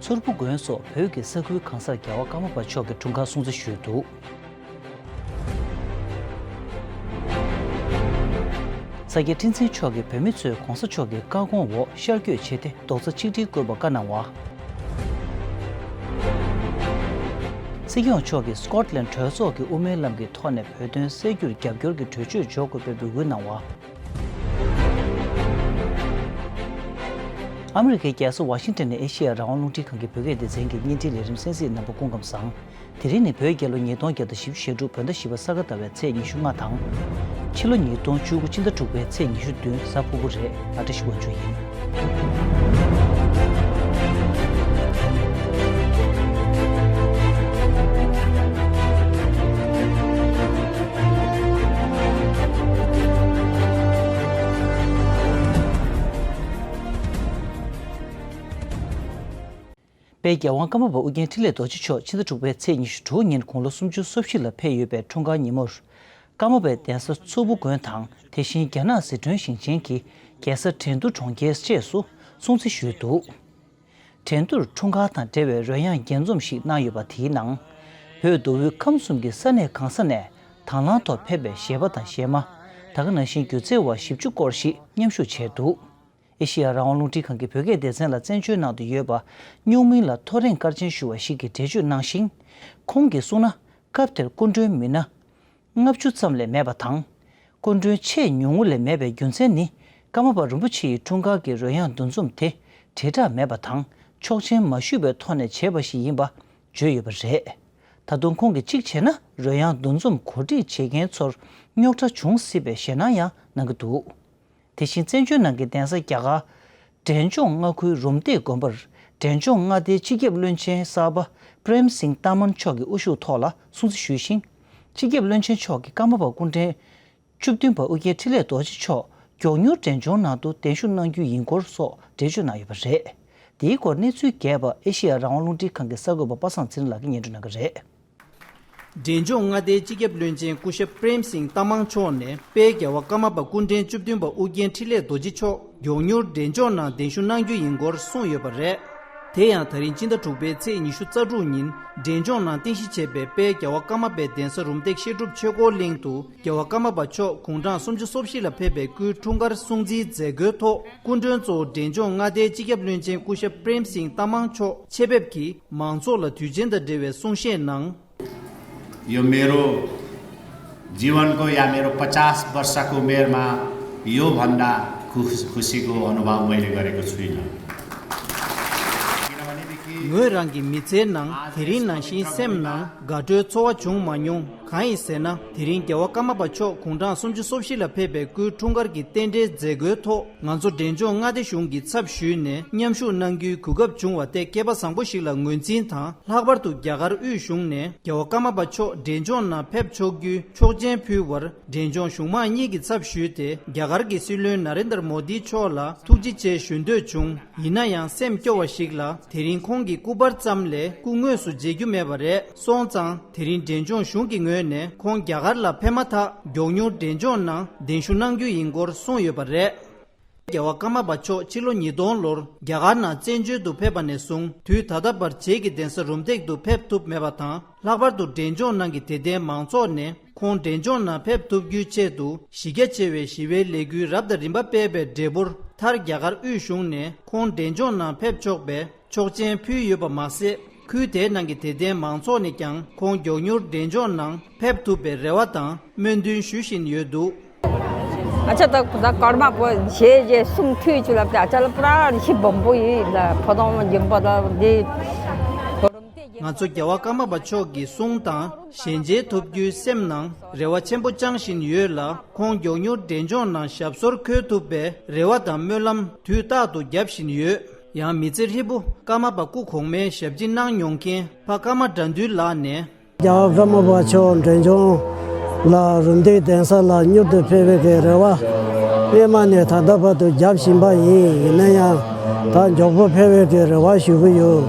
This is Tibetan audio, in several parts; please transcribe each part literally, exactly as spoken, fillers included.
མཚུར་ཕུ་དགོན་སོགས་བོད་ཀྱི་ས་ཁུལ་གང་སར་རྒྱལ་བ་ཀརྨ་པ་མཆོག་གི་འཁྲུངས་སྐར་སྲུང་བརྩི་ཞུས་འདུག། ས་སྐྱ་ཁྲི་འཛིན་མཆོག་གིས་བོད་མི་ཚོས་༸གོང་ས་མཆོག་གི་བཀའ་དགོངས་འོག་ཤར་བསྐྱོད་བྱས་ཏེ་རྡོག་རྩ་ཆིག་སྒྲིལ་བཀོད་པར་བཀའ་གནང་བ། སྲིད་སྐྱོང་མཆོག་གིས་སི་ཀོཊ་ལན་གྲོས་ཚོགས་ཀྱི་དབུ་མའི་ལམ་གྱི་ཐོག་ནས་བོད་དོན་སེལ་རྒྱུར་རྒྱབ་སྐྱོར་གྱི་གྲོས་ཆོད་འཇོག་དགོས་པའི་འབོད་སྐུལ་གནང་བ། ཨ་མི་རི་ཀའི་རྒྱལ་ས་ཝ་ཤིང་ཊོན་ནས་ཨེ་ཤེ་ཡ་རང་དབང་རླུང་འཕྲིན་ཁང་གི་བོད་སྐད་སྡེ་ཚན་གྱི་བརྙན་འཕྲིན་ལས་རིམ་གསན་གཟིགས་རྣམ་པ་སྐུ་ཁམས་བཟང་། དེ་རིང་ནི་བོད་རྒྱལ་ལོ་ཉིས་སྟོང་བརྒྱ་དང་བཞི་བཅུ་ཞེ་དྲུག་བོད་ཟླ་བཞི་པ་ས་ག་ཟླ་བའི་ཚེས་ཉི་ཤུ་ལྔ་དང་། ཕྱི་ལོ་ཉིས་སྟོང་བཅུ་དགུ་ཕྱི་ཟླ་དྲུག་པའི་ཚེས་ཉི་ཤུ་བདུན་གཟའ་ཕུར་བུ་རེད། ང་བཀྲ་ཤིས་དབང་ཕྱུག་ཡིན། དཔལ་རྒྱལ་དབང་ཀརྨ་པ་ཨོ་རྒྱན་འཕྲིན་ལས་རྡོ་རྗེ་མཆོག་ཕྱི་ཟླ་དྲུག་པའི་ཚེས་ཉི་ཤུ་དྲུག་ཉིན་དགུང་ལོ་སུམ་ཅུ་སོ་བཞི་ལ་ཕེབས་ཡོད་པའི་འཁྲུངས་སྐར་ཉིན་མོར། ཀརྨ་པའི་གདན་ས་མཚུར་ཕུ་དགོན་དང་དེ་བཞིན་རྒྱ་ནག་ཟི་ཁྲོན་ཞིང་ཆེན་གྱི་རྒྱལ་ས་ཁྲེང་ཏུའུ་གྲོང་ཁྱེར་བཅས་སུ་སྲུང་བརྩི་ཞུས་འདུག། ཁྲེང་ཏུའུར་འཁྲུངས་སྐར་དང་འབྲེལ་བའི་རོལ་དབྱངས་རྒྱས་འཛོམས་ཤིག་གནང་ཡོད་པ་དེའི་ནང་། བོད་མདོ་དབུས་ཁམས་གསུམ་གྱི་ས་གནས་གང་ས་ནས་དང་བླངས་ཐོག་ཕེབས་པའི་གཞས་པ་དང་གཞས་མ། ད་ག་ནང་བཞིན་སྒྱུ་རྩལ་བ་བཞི་བཅུ་སྐོར་ཞིག་མཉམ་ཞུགས་བྱས་འདུག། ཨེ་ཤེ་ཡ་རང་དབང་རླུང་འཕྲིན་ཁང་གི་བོད་སྐད་སྡེ་ཚན་ལ་བཙན་བྱོལ་ནང་དུ་ཡོད་པ་སྨྱུག་མིང་ལ་ཐོ་རེངས་སྐར་ཆེན་ཞུ་བ་ཞིག་གིས་འགྲེལ་བརྗོད་གནང་ཞིང་། ཁོང་གིས་གསུངས་ན། སྐབས་དེར་སྐུ་མགྲོན་མི་སྣ་ལྔ་བཅུ་ཙམ་ལས་མེད་པ་དང་། སྐུ་མགྲོན་ཆེས་ཉུང་ངུ་ལས་མེད་པའི་རྒྱུ་མཚན་ནི། ཀརྨ་པ་རིན་པོ་ཆེ་ཡི་འཁྲུངས་སྐར་གྱི་རོལ་དབྱངས་འདུ་འཛོམས་དེ་དྲིལ་བསྒྲགས་མེད་པ་དང་ཆོག་མཆན་མ་ཞུས་པའི་ཐོག་ནས་བྱས་པ་ཞིག་ཡིན་པ་བརྗོད་ཡོད་པ་རེད། ད་དུང་ཁོང་གིས་གཅིག་བྱས་ན་རོལ་དབྱངས་འདུ་འཛོམས་གོ་སྒྲིག་བྱེད་མཁན་ཚོར་རྙོག་དྲ་འབྱུང་སྲིད་པའི་ཞེད་སྣང་ཡང་གནང་གི་འདུག། དེ་བཞིན་བཙན་བྱོལ་ནང་གི་གདན་ས་རྒྱ་གར་འབྲས་ལྗོངས་མངའ་ཁུལ་རུམ་བཏེག་དགོན་པར་འབྲས་ལྗོངས་མངའ་སྡེའི་སྤྱི་ཁྱབ་བློན་ཆེན་གསར་པ་པྲེམ་སིང་ཏ་མན་མཆོག་གི་དབུ་བཞུགས་ཐོག་ལ་སྲུང་བརྩི་ཞུས་ཤིང་། སྤྱི་ཁྱབ་བློན་ཆེན་མཆོག་གིས་ཀརྨ་པ་སྐུ་ཕྲེང་བཅུ་བདུན་པ་ཨོ་རྒྱན་འཕྲིན་ལས་རྡོ་རྗེ་མཆོག་མགྱོགས་མྱུར་འབྲས་ལྗོངས་ནང་དུ་གདན་ཞུ་གནང་རྒྱུ་ཡིན་སྐོར་སོགས་འགྲེལ་བརྗོད་གནང་ཡོད་པ་རེད། དེའི་སྐོར་གནས་ཚུལ་རྒྱས་པ་ཨེ་ཤེ་ཡ་རང་དབང་རླུང་འཕྲིན་ཁང་གི་གསར་འགོད་པ་པ་སངས་ཚེ་རིང་ལགས་ཀྱིས་སྙན་སྒྲོན་གནང་གི་རེད། འབྲས་ལྗོངས་མངའ་སྡེའི་སྤྱི་ཁྱབ་བློན་ཆེན་སྐུ་ཞབས་པྲེམ་སིང་ཏ་མང་མཆོག་ནས་དཔལ་རྒྱལ་བ་ཀརྨ་པ་སྐུ་ཕྲེང་བཅུ་བདུན་པ་ཨོ་རྒྱན་འཕྲིན་ལས་རྡོ་རྗེ་མཆོག་མགྱོགས་མྱུར་འབྲས་ལྗོངས་ནང་གདན་ཞུ་གནང་རྒྱུ་ཡིན་སྐོར་གསུངས་ཡོད་པ་རེད། དེ་ཡང་ད་རིང་སྤྱི་ཟླ་དྲུག་པའི་ཚེས་ཉི་ཤུ་རྩ་དྲུག་ཉིན་འབྲས་ལྗོངས་ནང་རྟེན་གཞི་བྱས་པའི་དཔལ་རྒྱལ་བ་ཀརྨ་པའི་གདན་ས་རུམ་བཏེག་བཤད་སྒྲུབ་ཆོས་འཁོར་གླིང་དུ་རྒྱལ་བ་ཀརྨ་པ་མཆོག་དགུང་གྲངས་སུམ་ཅུ་སོ་བཞི་ལ་ཕེབས་པའི་སྐུའི་འཁྲུངས་སྐར་སྲུང་བརྩིའི་མཛད་སྒོའི་ཐོག་སྐུ་མགྲོན་གཙོ་བོ་འབྲས་ལྗོངས་མངའ་སྡེའི་སྤྱི་ཁྱབ་བློན་ཆེན་སྐུ་ཞབས་པྲེམ་སིང་ཏ་མང་མཆོག་ཆེད་ཕེབས་ཀྱིས་མང་ཚོགས་ལ་དུས་ཆེན་དང་འབྲེལ་བའི་གསུང་བཤད་གནང་། यो मेरो जीवनको या मेरो पचास वर्षको उमेरमा योभन्दा खुस खुसीको अनुभव मैले गरेको छुइनँ। ངོས་རང་གི་མི་ཚེའི་ནང་དེ་རིང་ནང་བཞིན་སེམས་ནང་དགའ་སྤྲོའི་ཚོར་བ་བྱུང་མ་མྱོང་། གང་ཡིན་ཟེར་ན། དེ་རིང་རྒྱལ་བ་ཀརྨ་པ་མཆོག་དགུང་གྲངས་སུམ་ཅུ་སོ་བཞི་ལ་ཕེབས་པའི་སྐུའི་འཁྲུངས་སྐར་གྱི་རྟེན་འབྲེལ་མཛད་སྒོའི་ཐོག་ང་ཚོ་འབྲས་ལྗོངས་མངའ་སྡེ་གཞུང་གི་ཚབ་ཞུས་ནས་མཉམ་ཞུགས་གནང་རྒྱུའི་གོ་སྐབས་བྱུང་བ་དེ་སྐལ་པ་བཟང་པོ་ཞིག་ལ་ངོས་འཛིན་དང་། ལྷག་པར་དུ་རྒྱ་གར་དབུས་གཞུང་ནས་རྒྱལ་བ་ཀརྨ་པ་མཆོག་འབྲས་ལྗོངས་ནང་ཕེབས་ཆོག་རྒྱུའི་ཆོག་མཆན་ཕུལ་བར་འབྲས་ལྗོངས་གཞུང་མང་གཉིས་ཀྱི་ཚབ་ཞུས་ཏེ་རྒྱ་གར་གྱི་སྲིད་བློན་ན་རེན་དར་མོ་དི་མཆོག་ལ་ཐུགས་རྗེ་ཆེ་ཞུ་འདོད་བྱུང་། ཡིན་ན་ཡང་སེམས་སྐྱོ་བ་ཞིག་ལ་དེ་རིང་ཁོང་གི་སྐུ་པར་ཙམ་ལས་སྐུ་དངོས་སུ་མཇལ་རྒྱུ་མེད་པ་རེད། སོང་ཙང་དེ་རིང་འབྲས་ལྗོངས་གཞུང་གི་ངོས་ནས་ཁོང་རྒྱ་གར་ལ་ཕེབས་མ་ཐག་མགྱོགས་མྱུར་འབྲས་ལྗོངས་ནང་གདན་ཞུ་གནང་རྒྱུ་ཡིན་སྐོར་གསུངས་ཡོད་པ་རེད། རྒྱལ་བ་ཀརྨ་པ་མཆོག་ཕྱི་ལོ་ཉིས་སྟོང་ལོར་རྒྱ་གར་ནང་བཙན་བྱོལ་དུ་ཕེབས་པ་ནས་བཟུང་དུས་ད་ལྟ་བར་རྗེས་ཀྱི་གདན་ས་རུམ་བཏེག་ཏུ་ཕེབས་ཐུབ་མེད་པ་དང་། ལྷག་པར་དུ་འབྲས་ལྗོངས་ནང་གི་དད་ལྡན་མང་ཚོགས་ནས་ཁོང་འབྲས་ལྗོངས་ནང་ཕེབས་ཐུབ་རྒྱུའི་ཆེད་དུ་གཞི་རྒྱ་ཆེ་བའི་ཞི་བའི་ལས་འགུལ་རབ་དང་རིམ་པ་སྤེལ་བའི་འབྲས་བུར། མཐར་རྒྱ་གར་དབུས་གཞུང་ནས་ཁོང་འབྲས་ལྗོངས་ནང་ཕེབས་ཆོག་པའི་ཆོག་མཆན་ཕུལ་ཡོད་པ་མ་ཟད། ཁུལ་དེའི་ནང་གི་དད་ལྡན་མང་ཚོགས་ནས་ཀྱང་ཁོང་མགྱོགས་མྱུར་འབྲས་ལྗོངས་ནང་ཕེབས་ཐུབ་པའི་རེ་བ་དང་སྨོན་འདུན་ཞུ་བཞིན་ཡོད་འདུག། अच्छा, त द कर्म पो जे जे सुम थुई चुला प्या चल प्राण हि बम्बो इ ल पदम Zimba the they ང་ཚོ་རྒྱལ་བ་ཀརྨ་པ་མཆོག་གི་གསུང་དང་ཞལ་མཇལ་ཐུབ་རྒྱུའི་སེམས་ནང་རེ་བ་ཆེན་པོ་བཅངས་བཞིན་ཡོད་ལ། ཁོང་མགྱོགས་མྱུར་འབྲས་ལྗོངས་ནང་ཞབས་སོར་འཁོད་ཐུབ་པའི་རེ་བ་དང་སྨོན་ལམ་དུས་རྟག་ཏུ་བརྒྱབ་བཞིན་ཡོད། ཡང་མི་ཚེ་ཧྲིལ་པོ་ཀརྨ་པ་སྐུ་གོང་མའི་ཞབས་ཕྱི་གནང་མྱོང་མཁན་ཕ་ཀརྨ་དགྲ་འདུལ་ལགས་ནས། རྒྱལ་བ་ཀརྨ་པ་མཆོག་འབྲས་ལྗོངས་ལ་རུམ་བཏེག་གདན་ས་ལ་མྱུར་དུ་ཕེབས་པའི་གི་རེ་བ་སྔོན་མ་ནས་ད་ལྟ་བར་དུ་རྒྱབ་བཞིན་པ་ཡིན། ཡིན་ན་ཡང་ད་མགྱོགས་པོ་ཕེབས་པའི་གི་རེ་བ་ཞུ་གི་ཡོད།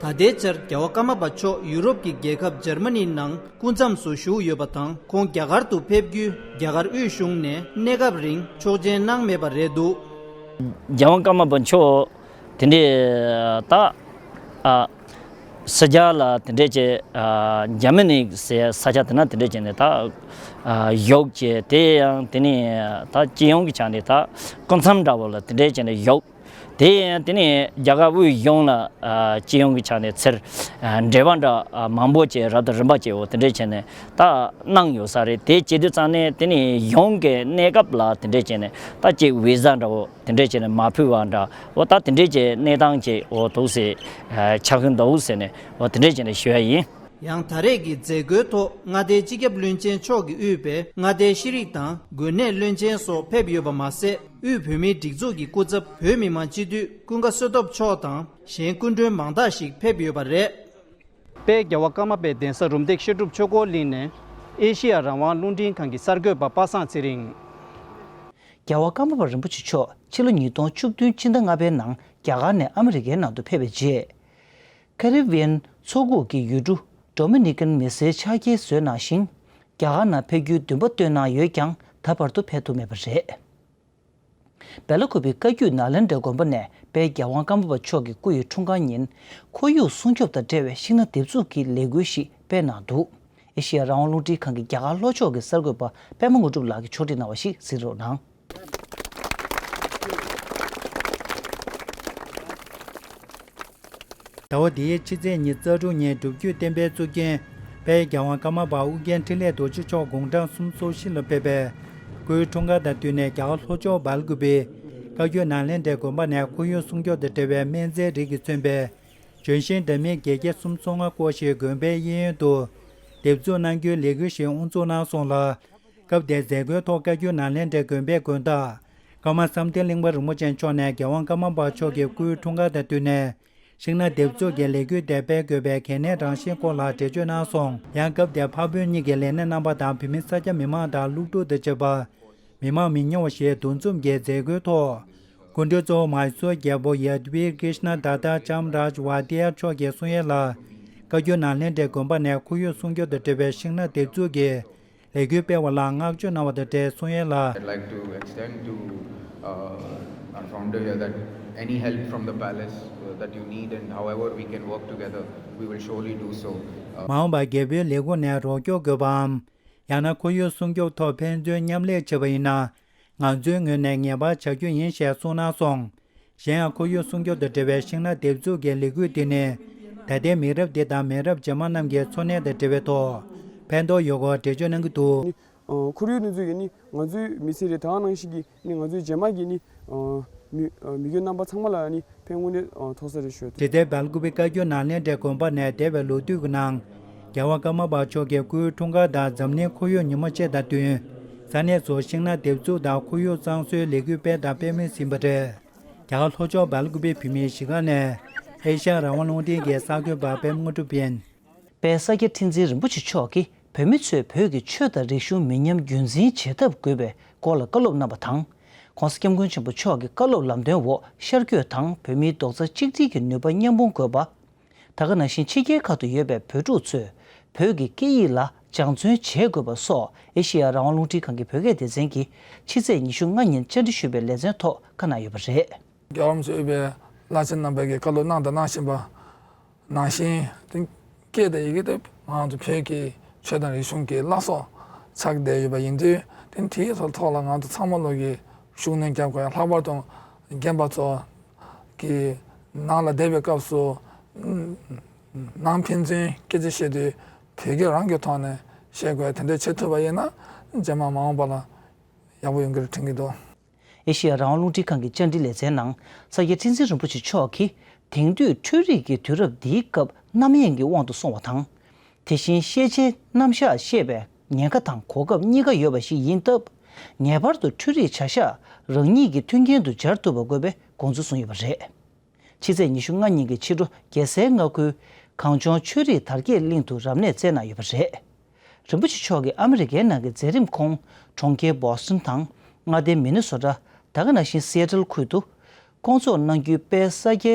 ད་ལྟའི་ཆར་རྒྱལ་བ་ཀརྨ་པ་མཆོག་ཡུ་རོབ་ཀྱི་རྒྱལ་ཁབ་འཇར་མ་ནི་ནང་སྐུ་མཚམས་སུ་བཞུགས་ཡོད་པ་དང་། ཁོང་རྒྱ་གར་དུ་ཕེབས་རྒྱུའི་རྒྱ་གར་དབུས་གཞུང་ནས་གནས་སྐབས་རིང་ཆོག་མཆན་གནང་མེད་པ་རེད་འདུག། རྒྱལ་དབང་ཀརྨ་པ་མཆོག་དེ་འདྲའི་ད་ ཨ། ཕྱི་རྒྱལ་ལ་དེ་འདྲས་ཀྱི་ཨ་འཇར་མ་ནི་ཟེར་ས་ཆ་དེ་ན་དེ་འདྲས་ཀྱི་ནས་ད་ཨ་བཞུགས་ཀྱི་དེ་ཡང་དེ་ནས་ད་སྤྱི་ཡོངས་ཀྱི་ཆ་ནས་ད་སྐུ་མཚམས་འདྲ་བོ་ལ་དེ་འདྲས་ཀྱི་ནས་བཞུགས། དེ་ཡང་དེ་ནས་རྒྱ་གར་དབུས་གཞུང་ལ་ཨ་སྤྱི་ཡོངས་ཀྱི་ཆ་ནས་ཚུར་ཨ་འབྲེལ་བ་འདྲ་ཨ་མང་པོ་ཅིག་རབ་དང་རིམ་པ་ཅིག་འོ་དེ་འདྲས་བྱས་ནས་ད་གནང་ཡོད་ས་རེད། དེ་བྱེད་དུས་ཙང་ནས་དེ་ནས་གཞུང་གི་གནས་སྐབས་ལ་དེ་འདྲས་བྱས་ནས་ད་ཅིག་བི་ཟ་འདྲ་བོ་དེ་འདྲས་བྱས་ནས་མ་ཕུལ་བ་འདྲ་འོ་ད་དེ་འདྲས་ཀྱི་གནས་སྟངས་ཅིག་འོ་འདུག་སེ་ཨ་ཆགས་ཀྱི་འདུག་ཟེར་ནས་འོ་དེ་འདྲས་བྱས་ནས་ཞུ་ཡ་ཡིན། ཡང་ད་རེས་ཀྱི་མཛད་སྒོའི་ཐོག་མངའ་སྡེའི་སྤྱི་ཁྱབ་བློན་ཆེན་མཆོག་གིས་དབུས་པའི་མངའ་སྡེའི་ཤེས་རིག་དང་འགོས་ནད་བློན་ཆེན་སོགས་ཕེབས་ཡོད་པ་མ་ཟད། དབུས་བོད་མིའི་སྒྲིག་འཛུགས་ཀྱི་སྐུ་ཚབ་བོད་མི་མང་སྤྱི་འཐུས་ཀུན་དགའ་བསོད་སྟོབས་མཆོག་དང་གཞན་སྐུ་མགྲོན་མང་དག་ཞིག་ཕེབས་ཡོད་པ་རེད། དཔལ་རྒྱལ་བ་ཀརྨ་པའི་གདན་ས་རུམ་བཏེག་བཤད་སྒྲུབ་ཆོས་འཁོར་གླིང་ནས་ཨེ་ཤེ་ཡ་རང་དབང་རླུང་འཕྲིན་ཁང་གི་གསར་འགོད་པ་པ་སངས་ཚེ་རིང་། རྒྱལ་བ་ཀརྨ་པ་རིན་པོ་ཆེ་མཆོག་ཕྱི་ལོ་ཉིས་སྟོང་བཅུ་བདུན་སྤྱི་ཟླ་ལྔ་པའི་ནང་རྒྱ་གར་ནས་ཨ་མི་རི་ཀའི་ནང་དུ་ཕེབས་པའི་རྗེས། ཀ་རི་བི་ཡན་མཚོ་ཁུག་གི་ཡུལ་གྲུ་ཌོ་མི་ནི་ཀན་མི་སེར་ཕྱག་འཁྱེར་བཟོས་གནང་ཞིང་། རྒྱ་གར་ནང་ཕེབས་རྒྱུའི་འདུན་པ་བཏོན་གནང་ཡོད་ཀྱང་ད་བར་དུ་ཕེབས་ཐུབ་མེད་པ་རེད། སྦེ་ལ་ཀུ་པའི་བཀའ་བརྒྱུད་ནཱ་ལེནྡྲའི་དགོན་པ་ནས་དཔལ་རྒྱལ་དབང་ཀརྨ་པ་མཆོག་གི་སྐུ་ཡི་འཁྲུངས་སྐར་ཉིན་ཁོར་ཡུག་སྲུང་སྐྱོབ་དང་འབྲེལ་བའི་ཤིང་སྣ་འདེབས་འཛུགས་ཀྱི་ལས་འགུལ་ཞིག་སྤེལ་གནང་འདུག་ཨེ་ཤེ་ཡ་རང་དབང་རླུང་འཕྲིན་ཁང་གི་རྒྱ་གར་ལྷོ་ཕྱོགས་ཀྱི་གསར་འགོད་པ་པད་མ་དངོས་གྲུབ་ལགས་ཀྱིས་ཕྱོགས་སྒྲིག་གནང་བ་ཞིག་གཟིགས་རོགས་གནང་། ཟླ་བ་འདིའི་ཕྱི་ཚེས་ཉི་ཤུ་རྩ་དྲུག་ཉིན་སྒྲུབ་བརྒྱུད་བསྟན་པའི་གཙུག་རྒྱན་དཔལ་རྒྱལ་དབང་ཀརྨ་པ་ཨོ་རྒྱན་འཕྲིན་ལས་རྡོ་རྗེ་མཆོག་དགུང་གྲངས་སུམ་ཅུ་སོ་བཞི་ལ་ཕེབས་པའི་སྐུའི་འཁྲུངས་སྐར་དང་བསྟུན་ནས། རྒྱ་གར་ལྷོ་ཕྱོགས་སྦེལ་ཀུ་པེ་བཀའ་བརྒྱུད་ནཱ་ལེནྡྲའི་དགོན་པ་ནས་ཁོར་ཡུག་སྲུང་སྐྱོབ་དང་འབྲེལ་བའི་སྨན་རྫས་རིགས་ཀྱིས་མཚོན་པའི་ལྗོན་ཤིང་འདྲ་མིན་བརྒྱད་བརྒྱ་སུམ་ཅུ་སོ་ལྔ་བརྐོས་ཤིང་དགོན་པའི་གཡས་གཡོན་དུ་འདེབས་འཛུགས་གནང་རྒྱུའི་ལས་འགུལ་ཞིག་དབུ་འཛུགས་གནང་སོང་ལ། སྐབས་དེའི་མཛད་སྒོའི་ཐོག་བཀའ་བརྒྱུད་ནཱ་ལེནྡྲའི་དགོན་པའི་དགོན་བདག་ཀརྨ་བསམ་གཏན་གླིང་པ་རིན་པོ་ཆེ་མཆོག་ནས་རྒྱལ་དབང་ཀརྨ་པ་མཆོག་གི་སྐུའི་འཁྲུངས་སྐར་དང་བསྟུན་ནས། ཤིང་སྣ་འདེབས་འཛུགས་ཀྱི་ལས་འགུལ་དེ་སྤེལ་དགོས་པའི་གལ་གནད་རང་བཞིན་སྐོར་ལ་འགྲེལ་བརྗོད་གནང་སོང་། ཡང་སྐབས་དེར་ཕ་བོད་གཉིས་ཀྱི་ལས་སྣེ་རྣམ་པ་དང་བོད་མི་ས་སྐྱ་མི་མང་དང་སློབ་ཕྲུག་དང་བཅས་པ། མི་མང་མི་ཉུང་བ་ཞིག་འདུ་འཛོམས་ཀྱིས་མཛད་སྒོའི་ཐོག་སྐུ་མགྲོན་གཙོ་བོ་མཱི་སོར་རྒྱལ་པོ་ཡ་དུ་བི་ཀྲིཤ་ན་དཱ་ཏཱ་ཅམ་རཱཇ་ཝཱ་ཏི་ཡ་མཆོག་གིས་གསུང་ཡས་ལ། བཀའ་བརྒྱུད་ནཱ་ལེནྡྲའི་དགོན་པ་ནས་ཁོར་ཡུག་སྲུང་སྐྱོབ་དང་འབྲེལ་བའི་ཤིང་སྣ་འདེབས་འཛུགས་ཀྱི་ལས་འགུལ་སྤེལ་བ་ལ་བསྔགས་བརྗོད་གནང་བ་དང་འབྲེལ་གསུང་ཡས་ལ། I'd like to extend to uh, our founder here that any help from the palace uh, that you need and however we can work together, we will surely do so. Uh, མ་འོངས་པར་རྒྱལ་པོའི་ལས་ཁུངས་ནས་རོགས་སྐྱོར་དགོས་པའམ། ཡང་ན་ཁོར་ཡུག་སྲུང་སྐྱོབ་ཐོག་ཕན་ཚུན་མཉམ་ལས་བྱས་པ་ཡིན་ན། ང་ཚོའི་ངོས་ནས་ངེས་པར་བྱ་རྒྱུ་ཡིན་ཞེས་གསུངས་གནང་སོང་། གཞན་ཡང་ཁོར་ཡུག་སྲུང་སྐྱོབ་དང་འབྲེལ་བའི་ཤིང་སྣ་འདེབས་འཛུགས་ཀྱི་ལས་འགུལ་འདི་ནི། ད་ལྟའི་མི་རབས་འདི་དང་མི་རབས་རྗེས་མ་རྣམས་ཀྱི་འཚོ་གནས་དང་འབྲེལ་བའི་ཐོག་ཕན་ཐོགས་ཡོད་སྐོར་འགྲེལ་བརྗོད་གནང་གི་འདུག་ནི། ཨ་ཁོར་ཡུག་གནས་ཚུལ་ཡིན་ནི་ང་ཚོའི་མི་ཚེ་རེད། ད་ག་ནང་བཞིན་གྱི་ནི་ང་ཚོའི་རྗེས་མ་གི་ནི་ཨ་མི་ཨ་མི་རྒན་རྣམ་པ་ཚང་མ་ལ་ནི་ཕན་དངོས་གནས་ཨ་ཐོགས་ས་རེད་ཞུ། དེ་ལྟར་སྦེལ་ཀུ་པེ་བཀའ་བརྒྱུད་ནཱ་ལེནྡྲའི་དགོན་པ་ནས་འདས་པའི་ལོ་དུས་ཀྱི་ནང་རྒྱལ་བ་ཀརྨ་པ་མཆོག་གི་སྐུའི་འཁྲུངས་སྐར་དང་འཛམ་གླིང་ཁོར་ཡུག་ཉིན་མོ་བཅས་དང་བསྟུན། ས་གནས་སུ་ཤིང་སྣ་འདེབས་འཛུགས་དང་ཁོར་ཡུག་གཙང་བཟོའི་ལས་འགུལ་སྤེལ་དང་སྤེལ་མུས་ཡིན་པ་རེད། རྒྱ་གར་ལྷོ་ཕྱོགས་སྦེལ་ཀུ་པེ་བོད་མིའི་གཞིས་ཁང་ནས་ཨེ་ཤ་ཡ་རང་དབང་རླུང་འཕྲིན་གྱི་གསར་འགོད་པ་པད་མ་དངོས་གྲུབ་ཡིན། དཔལ་ས་སྐྱ་ཁྲི་འཛིན་རིན་པོ་ཆེ་མཆོག་གིས་བོད་མི་ཚོས་བོད་ཀྱི་ཆོས་དང་རིག་གཞུང་མི་ཉམས་རྒྱུན་འཛིན་བྱེད་ཐབས་དགོས་པའི་སྐོར་ལ་བཀའ་སློབ་གནང་བ་དང་། ྋགོང་ས་ྋསྐྱབས་མགོན་ཆེན་པོ་མཆོག་གི་བཀའ་སློབ་ལམ་སྟོན་འོག་ཤར་བསྐྱོད་དང་བོད་མིའི་རྡོག་རྩ་གཅིག་སྒྲིལ་གྱི་ནུས་པ་མཉམ་སྤུངས་དགོས་པ། ད་ག་ནང་བཞིན་ཕྱི་རྒྱལ་ཁག་ཏུ་ཡོད་པའི་བོད་ཕྲུག་ཚོས་བོད་ཀྱི་སྐད་ཡིག་ལ་སྦྱང་བརྩོན་བྱེད་དགོས་པ་སོགས་ཨེ་ཤེ་ཡ་རང་དབང་རླུང་འཕྲིན་ཁང་གི་བོད་སྐད་སྡེ་ཚན་གྱིས་ཕྱི་ཚེས་ཉི་ཤུ་ལྔ་ཉིན་བཅར་འདྲི་ཞུས་པའི་ལེ་ཚན་ཐོག་བཀའ་གནང་ཡོད་པ་རེད། རྒྱལ་བ་རིན་པོ་ཆེ་དབུས་པའི་བླ་ཆེན་རྣམ་པས་ཀྱི་བཀའ་སློབ་གནང་དང་གནང་བཞིན་པ་ནང་བཞིན། དེ་སྐད་དང་ཡི་གེ་དེ་ང་ཚོ་བོད་ཀྱི་ཆོས་དང་རིག་གཞུང་གི་བླ་སྲོག་ཆགས་བསྡད་ཡོད་པ་ཡིན་དུས། དེ་དེའི་ཐོག་ལ་ང་ཚོ་ཚང་མ་ལོག་གི་ཤུགས་སྣོན་རྒྱབ་དགོས། ཡང་ལྷག་པར་དུ་རྒན་པ་ཚོ་གི་ནང་ལ་བསྡད་པའི་སྐབས་སུ་ནང་ཕན་ཚུན་སྐད་ཆ་བཤད་དུས་བོད་སྐད་རང་གི་ཐོག་ནས་བཤད་དགོས། དེ་འདྲ་བྱེད་ཐུབ་པ་ཡིན་ན་རྗེས་མ་མ་འོངས་པ་ལ་ཡག་པོ་ཡོང་གི་རེད་དྲན་གྱི་འདུག་ཨེ་ཤེ་ཡ་རང་དབང་རླུང་འཕྲིན་ཁང་གི་བཅར་འདྲི་ལེ་ཚན་ནང་ས་སྐྱ་ཁྲི་འཛིན་རིན་པོ་ཆེ་མཆོག་གིས་དེང་དུས་འཕྲུལ་རིག་གི་དུས་རབས་འདིའི་སྐབས་རྣམ་གཡེང་གི་དབང་དུ་སོང་བ་དང་། དེ་བཞིན་ཤེས་བྱའི་རྣམ་གཞག་ཤེས་པའི་ཉེན་ཁ་དང་གོ་སྐབས་གཉིས་ཀ་ཡོད་པ་ཞིག་ཡིན་སྟབས། ངེས་པར་དུ་འཕྲུལ་རིག་བྱ་གཞག་རང་ཉིད་ཀྱི་མཐུན་རྐྱེན་དུ་སྦྱར་ཐུབ་པ་དགོས་པའི་དགོངས་ཚུལ་གསུངས་ཡོད་པ་རེད། ཕྱི་ཚེས་ཉི་ཤུ་ལྔ་ཉིན་གྱི་ཕྱི་དྲོ་རྒྱལ་སའི་མངའ་ཁུལ་གངས་ལྗོངས་ཆོས་རིག་དར་རྒྱས་གླིང་དུ་རབ་གནས་སྩལ་གནང་ཡོད་པ་རེད། རིན་པོ་ཆེ་མཆོག་གིས་ཨ་མི་རི་ཀའི་ནང་གི་མཛད་རིམ་ཁོངས་གྲོང་ཁྱེར་བོ་སི་ཊོན་དང་མངའ་སྡེ་མི་ནི་སོ་ཊ། ད་ག་ནང་བཞིན་སི་ཨེ་ཊལ་ཁུལ་དུ་སྐོང་ཚོགས་གནང་རྒྱུའི་དཔལ་ས་སྐྱའི་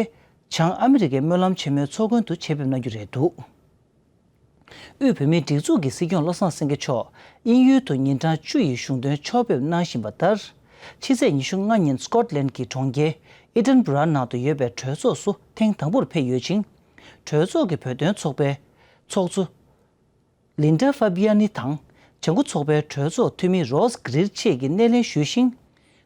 བྱང་ཨ་མི་རི་ཀའི་སྨོན་ལམ་ཆེན་མོའི་ཚོགས་མགོན་དུ་ཆེད་ཕེབས་གནང་རྒྱུ་རེད་འདུག་དབུས་བོད་མིའི་སྒྲིག་འཛུགས་ཀྱི་སྲིད་སྐྱོང་བློ་བཟང་སེང་གེ་མཆོག་དབྱིན་ཡུལ་དུ་ཉིན་གྲངས་བཅུ་ཡི་གཞུང་དོན་ཕྱོགས་ཕེབས་གནང་བཞིན་པ་ལྟར། ཕྱི་ཚེས་ཉི་ཤུ་ལྔ་ཉིན་སྐོཊ་ལན་གྱི་གྲོང་ཁྱེར་ཨི་ཌིན་སྦུ་ར་ནང་དུ་ཡོད་པའི་གྲོས་ཚོགས་སུ་ཐེངས་དང་པོར་ཕེབས་ཡོད་ཅིང་། གྲོས་ཚོགས་ཀྱི་བོད་དོན་ཚོགས་པའི་ཚོགས་གཙོ་ལིན་ཌ་ཧྥ་བྷི་ཡ་ནི་དང་། བྱང་ཁུ་ཚོགས་པའི་གྲོས་ཚོགས་འཐུས་མི་རོས་གྷི་རིར་བཅས་ཀྱིས་སྣེ་ལེན་ཞུས་ཤིང་།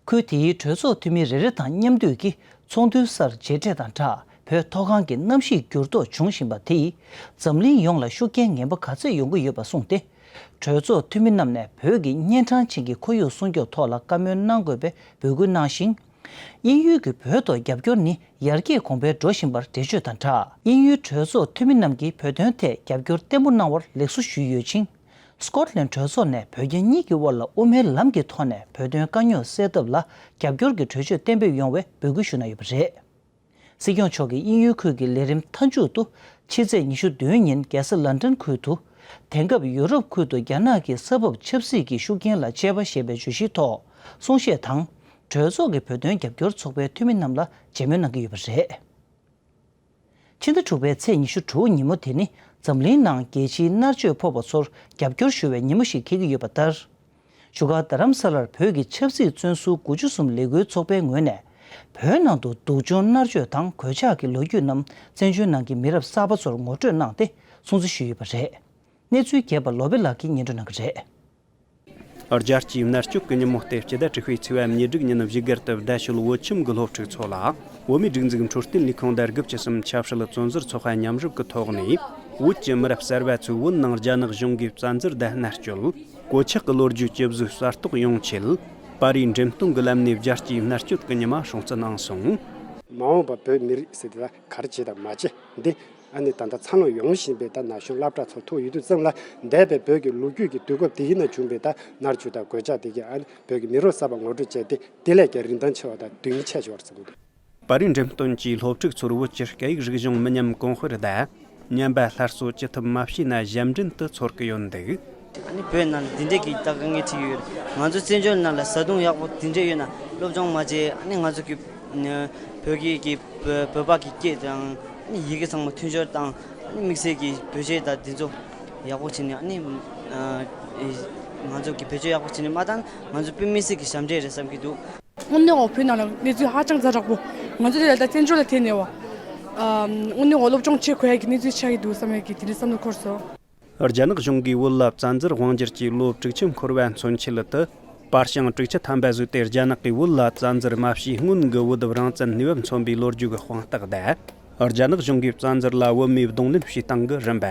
ཁུལ་དེའི་གྲོས་ཚོགས་འཐུས་མི་རེ་རེ་དང་མཉམ་འདུས་ཀྱིས་ཚོགས་འདུའི་སར་མཇལ་འཕྲད་དང་སྦྲགས་བོད་མཐོ་སྒང་གི་གནམ་གཤིས་འགྱུར་ལྡོག་འབྱུང་བཞིན་པ་དེས་འཛམ་གླིང་ཡོངས་ལ་ཤུགས་རྐྱེན་ངན་པ་ག་ཚད་ཡོང་གི་ཡོད་པ་གསུངས་ཏེ། གྲོས་ཚོགས་འཐུས་མི་རྣམས་ནས་བོད་ཀྱི་གཉན་འཕྲང་ཅན་གྱི་ཁོར་ཡུག་སྲུང་སྐྱོབ་ཐོག་ལ་བཀའ་མོལ་གནང་དགོས་པའི་འབོད་སྐུལ་གནང་ཞིང་། དབྱིན་ཡུལ་གྱི་བོད་ཐོག་རྒྱབ་སྐྱོར་ནི་ཡར་རྒྱས་གོང་འཕེལ་འགྲོ་བཞིན་པར་འགྲེལ་བརྗོད་དང་སྦྲགས། དབྱིན་ཡུལ་གྲོས་ཚོགས་འཐུས་མི་རྣམས་ཀྱིས་བོད་དོན་ཐད་རྒྱབ་སྐྱོར་བརྟན་པོ་གནང་བར་ལེགས་གསོ་ཞུས་ཡོད་ཅིང་། སྐོཊ་ལན་གྲོས་ཚོགས་ནས་བོད་རྒྱ་གཉིས་ཀྱི་དབར་ལ་དབུ་མའི་ལམ་གྱི་ཐོག་ནས་བོད་དོན་དཀའ་རྙོག་སེལ་ཐབས་ལ་རྒྱབ་སྐྱོར་གྱི་གྲོས་ཆོད་གཏན་འབེབས་ཡོང་བའི་འབོད་སྐུལ་ཞུ་གནང་ཡོད་པ་རེད། སྲིད་སྐྱོང་མཆོག་གིས་དབྱིན་ཡུལ་ཁུལ་གྱི་ལས་རིམ་མཐའ་མཇུག་ཏུ་ཕྱི་ཚེས་ཉི་ཤུ་བདུན་ཉིན་རྒྱལ་ས་ལན་ཀྲན་ཁུལ་དུ། དེང་སྐབས་ཡུ་རོབ་ཁུལ་དུ་རྒྱ་ནག་གི་ས་བབ་ཆབ་སྲིད་ཀྱི་ཤུགས་རྐྱེན་ལ་དཔྱད་པ་ཞེས་པའི་བརྗོད་གཞིའི་ཐོག་གསུང་བཤད་དང་། གྲོས་ཚོགས་ཀྱི་བོད་དོན་རྒྱབ་སྐྱོར་ཚོགས་པའི་འཐུས་མི་རྣམས་ལ་མཇལ་མོལ་གནང་གི་ཡོད་པ་རེད། ཕྱི་ཟླ་དྲུག་པའི་ཚེས་ཉི་ཤུ་དྲུག་ཉིན་མོ་དེ་ནི་འཛམ་གླིང་ནང་རྒྱལ་སྤྱིའི་མནར་གཅོད་ཕོག་པ་ཚོར་རྒྱབ་སྐྱོར་ཞུ་བའི་ཉིན་མོ་ཞིག་འཁེལ་གྱི་ཡོད་པ་ལྟར། བཞུགས་སྒར་རྡ་རམ་ས་ལར་བོད་ཀྱི་ཆབ་སྲིད་བཙོན་ཟུར་དགུ་བཅུ་གསུམ་ལས་འགུལ་ཚོགས་པའི་ངོས་ནས། བོད་ནང་དུ་སྡུག་སྦྱོང་མནར་གཅོད་དང་གོད་ཆག་གི་ལོ་རྒྱུས་རྣམས་བཙན་བྱོལ་ནང་གི་མི་རབས་གསར་པ་ཚོར་ངོ་སྤྲོད་གནང་སྟེ་སྲུང་བརྩི་ཞུས་ཡོད་པ་རེད། གནས་ཚུལ་རྒྱས་པ་ལོ་པེ་ལགས་ཀྱིས་སྙན་སྒྲོན་གནང་གི་རེད། རྒྱལ་སྤྱིའི་མནར་གཅོད་ཀྱི་ཉིན་མོ་སྟེ་སྤྱི་ཟླ་དྲུག་པའི་ཚེས་པ་ཉེར་དྲུག་ཉིན་བཞུགས་སྒར་དུ་རྡ་ཤོད་བོད་ཁྱིམ་གྱི་སློབ་ཕྲུག་ཚོ་ལ་བོད་མིའི་སྒྲིག་འཛུགས་འཕྲོད་བསྟེན་ལས་ཁུངས་དང་དགུ་བཅུ་གསུམ་ཆབ་སྲིད་བཙོན་ཟུར་ཚོགས་པ་མཉམ་རུབ་ཀྱི་ཐོག་ནས། བོད་ཀྱི་མི་རབས་གསར་པ་ཚོས་བོད་ནང་རྒྱ་ནག་གཞུང་གིས་བཙན་འཛུལ་དང་མནར་གཅོད། གོད་ཆག་གི་ལོ་རྒྱུས་ཇི་བཟོས་གསར་རྟོགས་ཡོང་ཆེད། པར་རིས་འགྲེམས་སྟོན་གྱི་ལམ་ནས་རྒྱལ་སྤྱིའི་མནར་གཅོད་ཀྱི་ཉི་མ་སྲུང་བརྩི་གནང་སོང་། མ་འོངས་པ་བོད་མི་རིགས་ཟེར་དེ་ལ་ག་རེ་བྱེད་དང་མ་བྱེད་འདི། ཨ་ནི་ད་ལྟ་འཚར་ལོངས་ཡོང་བཞིན་པའི་ད་ན་གཞོན་སློབ་གྲྭ་ཚོ་ཐུག་ཡོད་དུས་ཙམ་ལ། འདས་པའི་བོད་ཀྱི་ལོ་རྒྱུས་ཀྱི་དུས་སྐབས་དེ་ཡིན་ན་བྱུང་བའི་ད་མནར་གཅོད་དང་གོད་ཆག་དེ་གས་ཨ་ནི་བོད་ཀྱི་མི་རབས་གསར་པ་ངོ་སྤྲོད་བྱས་ཏེ་དེ་ལས་ཀྱང་རིན་ཐང་ཆེ་བ་དང་དོན་སྙིང་ཆེ་ཆེ་བར་བརྩི་གི་འདུག། པར་རིས་འགྲེམས་སྟོན་གྱིས་སློབ་ཕྲུག་ཚོར་བོད་ཀྱི་སྐད་ཡིག་རིག་གཞུང་མི་ཉམས་གོང་སྤེལ་དང་། ཉམས་པ་སླར་གསོ་ཅི་ཐུབ་མ་བྱས་ན་ཞབས་འདྲེན་དུ་ཚོར་གི་ཡོད་འདུག། ཨ་ནི་བོད་ནང་ལ་འདི་འདྲས་ཀྱི་ད་དཀའ་ངལ་འཕྲད་ཀྱི་ཡོད་རེད། ང་ཚོ་བཙན་བྱོལ་ནང་ལ་བཟའ་བཏུང་ཡག་པོ་འདི་འདྲས་ཡོད་ན་སློབ་སྦྱོང་མ་བྱས། ཨ་ནི་ང་ཚོ་གི་བོད་སྐད་ཀྱི་བོད་པ་གི་སྐད་དང་། ཨ་ནི་ཡི་གེ་ཚང་མ་མཐུན་སྦྱོར་དང་། ཨ་ནི་དམིགས་བསལ་གྱི་བོད་ཆས་དང་འདི་ཚོ་ཡག་པོ་བྱས་ནས། ཨ་ནི་ང་ཚོ་གི་བེད་སྤྱོད་ཡག་པོ་བྱས་ནས་མ་བཏང་ན་ང་ཚོ་དཔེ་མི་སྲིད་ཀྱི་ཞབས་འདྲེན་རེད་བསམ་གྱི་འདུག། དངོས་གནས་འོ་བོད་ནང་ལ་གནས་ཚུལ་ཧ་ཅང་ཛ་དྲག་པོ། ང་ཚོ་དེ་ལ་ད་བཙན་བྱོལ་ལ་ཐེབས་ནས་བ། དངོས་གནས་འོ་སློབ་སྦྱོང་བྱེད་དགོས་ཡ་གི་གནས་ཚུལ་ཆགས་ཀྱི་འདུག་བསམ་ཡ་གི་དེ་འདྲའི་བསམ་བློ་འཁོར་སོང་། རྒྱ་ནག་གཞུང་གིས་བོད་ལ་བཙན་འཛུལ་དབང་སྒྱུར་གྱིས་ལོ་དྲུག་ཅུ་འཁོར་བ་མཚོན་ཆེད་དུ། པར་བྱང་དྲུག་ཅུ་ཐམ་པ་བཟོས་ཏེ་རྒྱ་ནག་གིས་བོད་ལ་བཙན་འཛུལ་མ་བྱས་སྔོན་གྱི་བོད་རང་བཙན་གནས་བབ་མཚོན་པའི་ལོ་རྒྱུས་ཀྱི་དཔང་རྟགས་དང་། རྒྱ་ནག་གཞུང་གིས་བཙན་འཛུལ་ལ་བོད་མིའི་གདོང་ལེན་བྱེད་སྟངས་ཀྱི་རིམ་པ།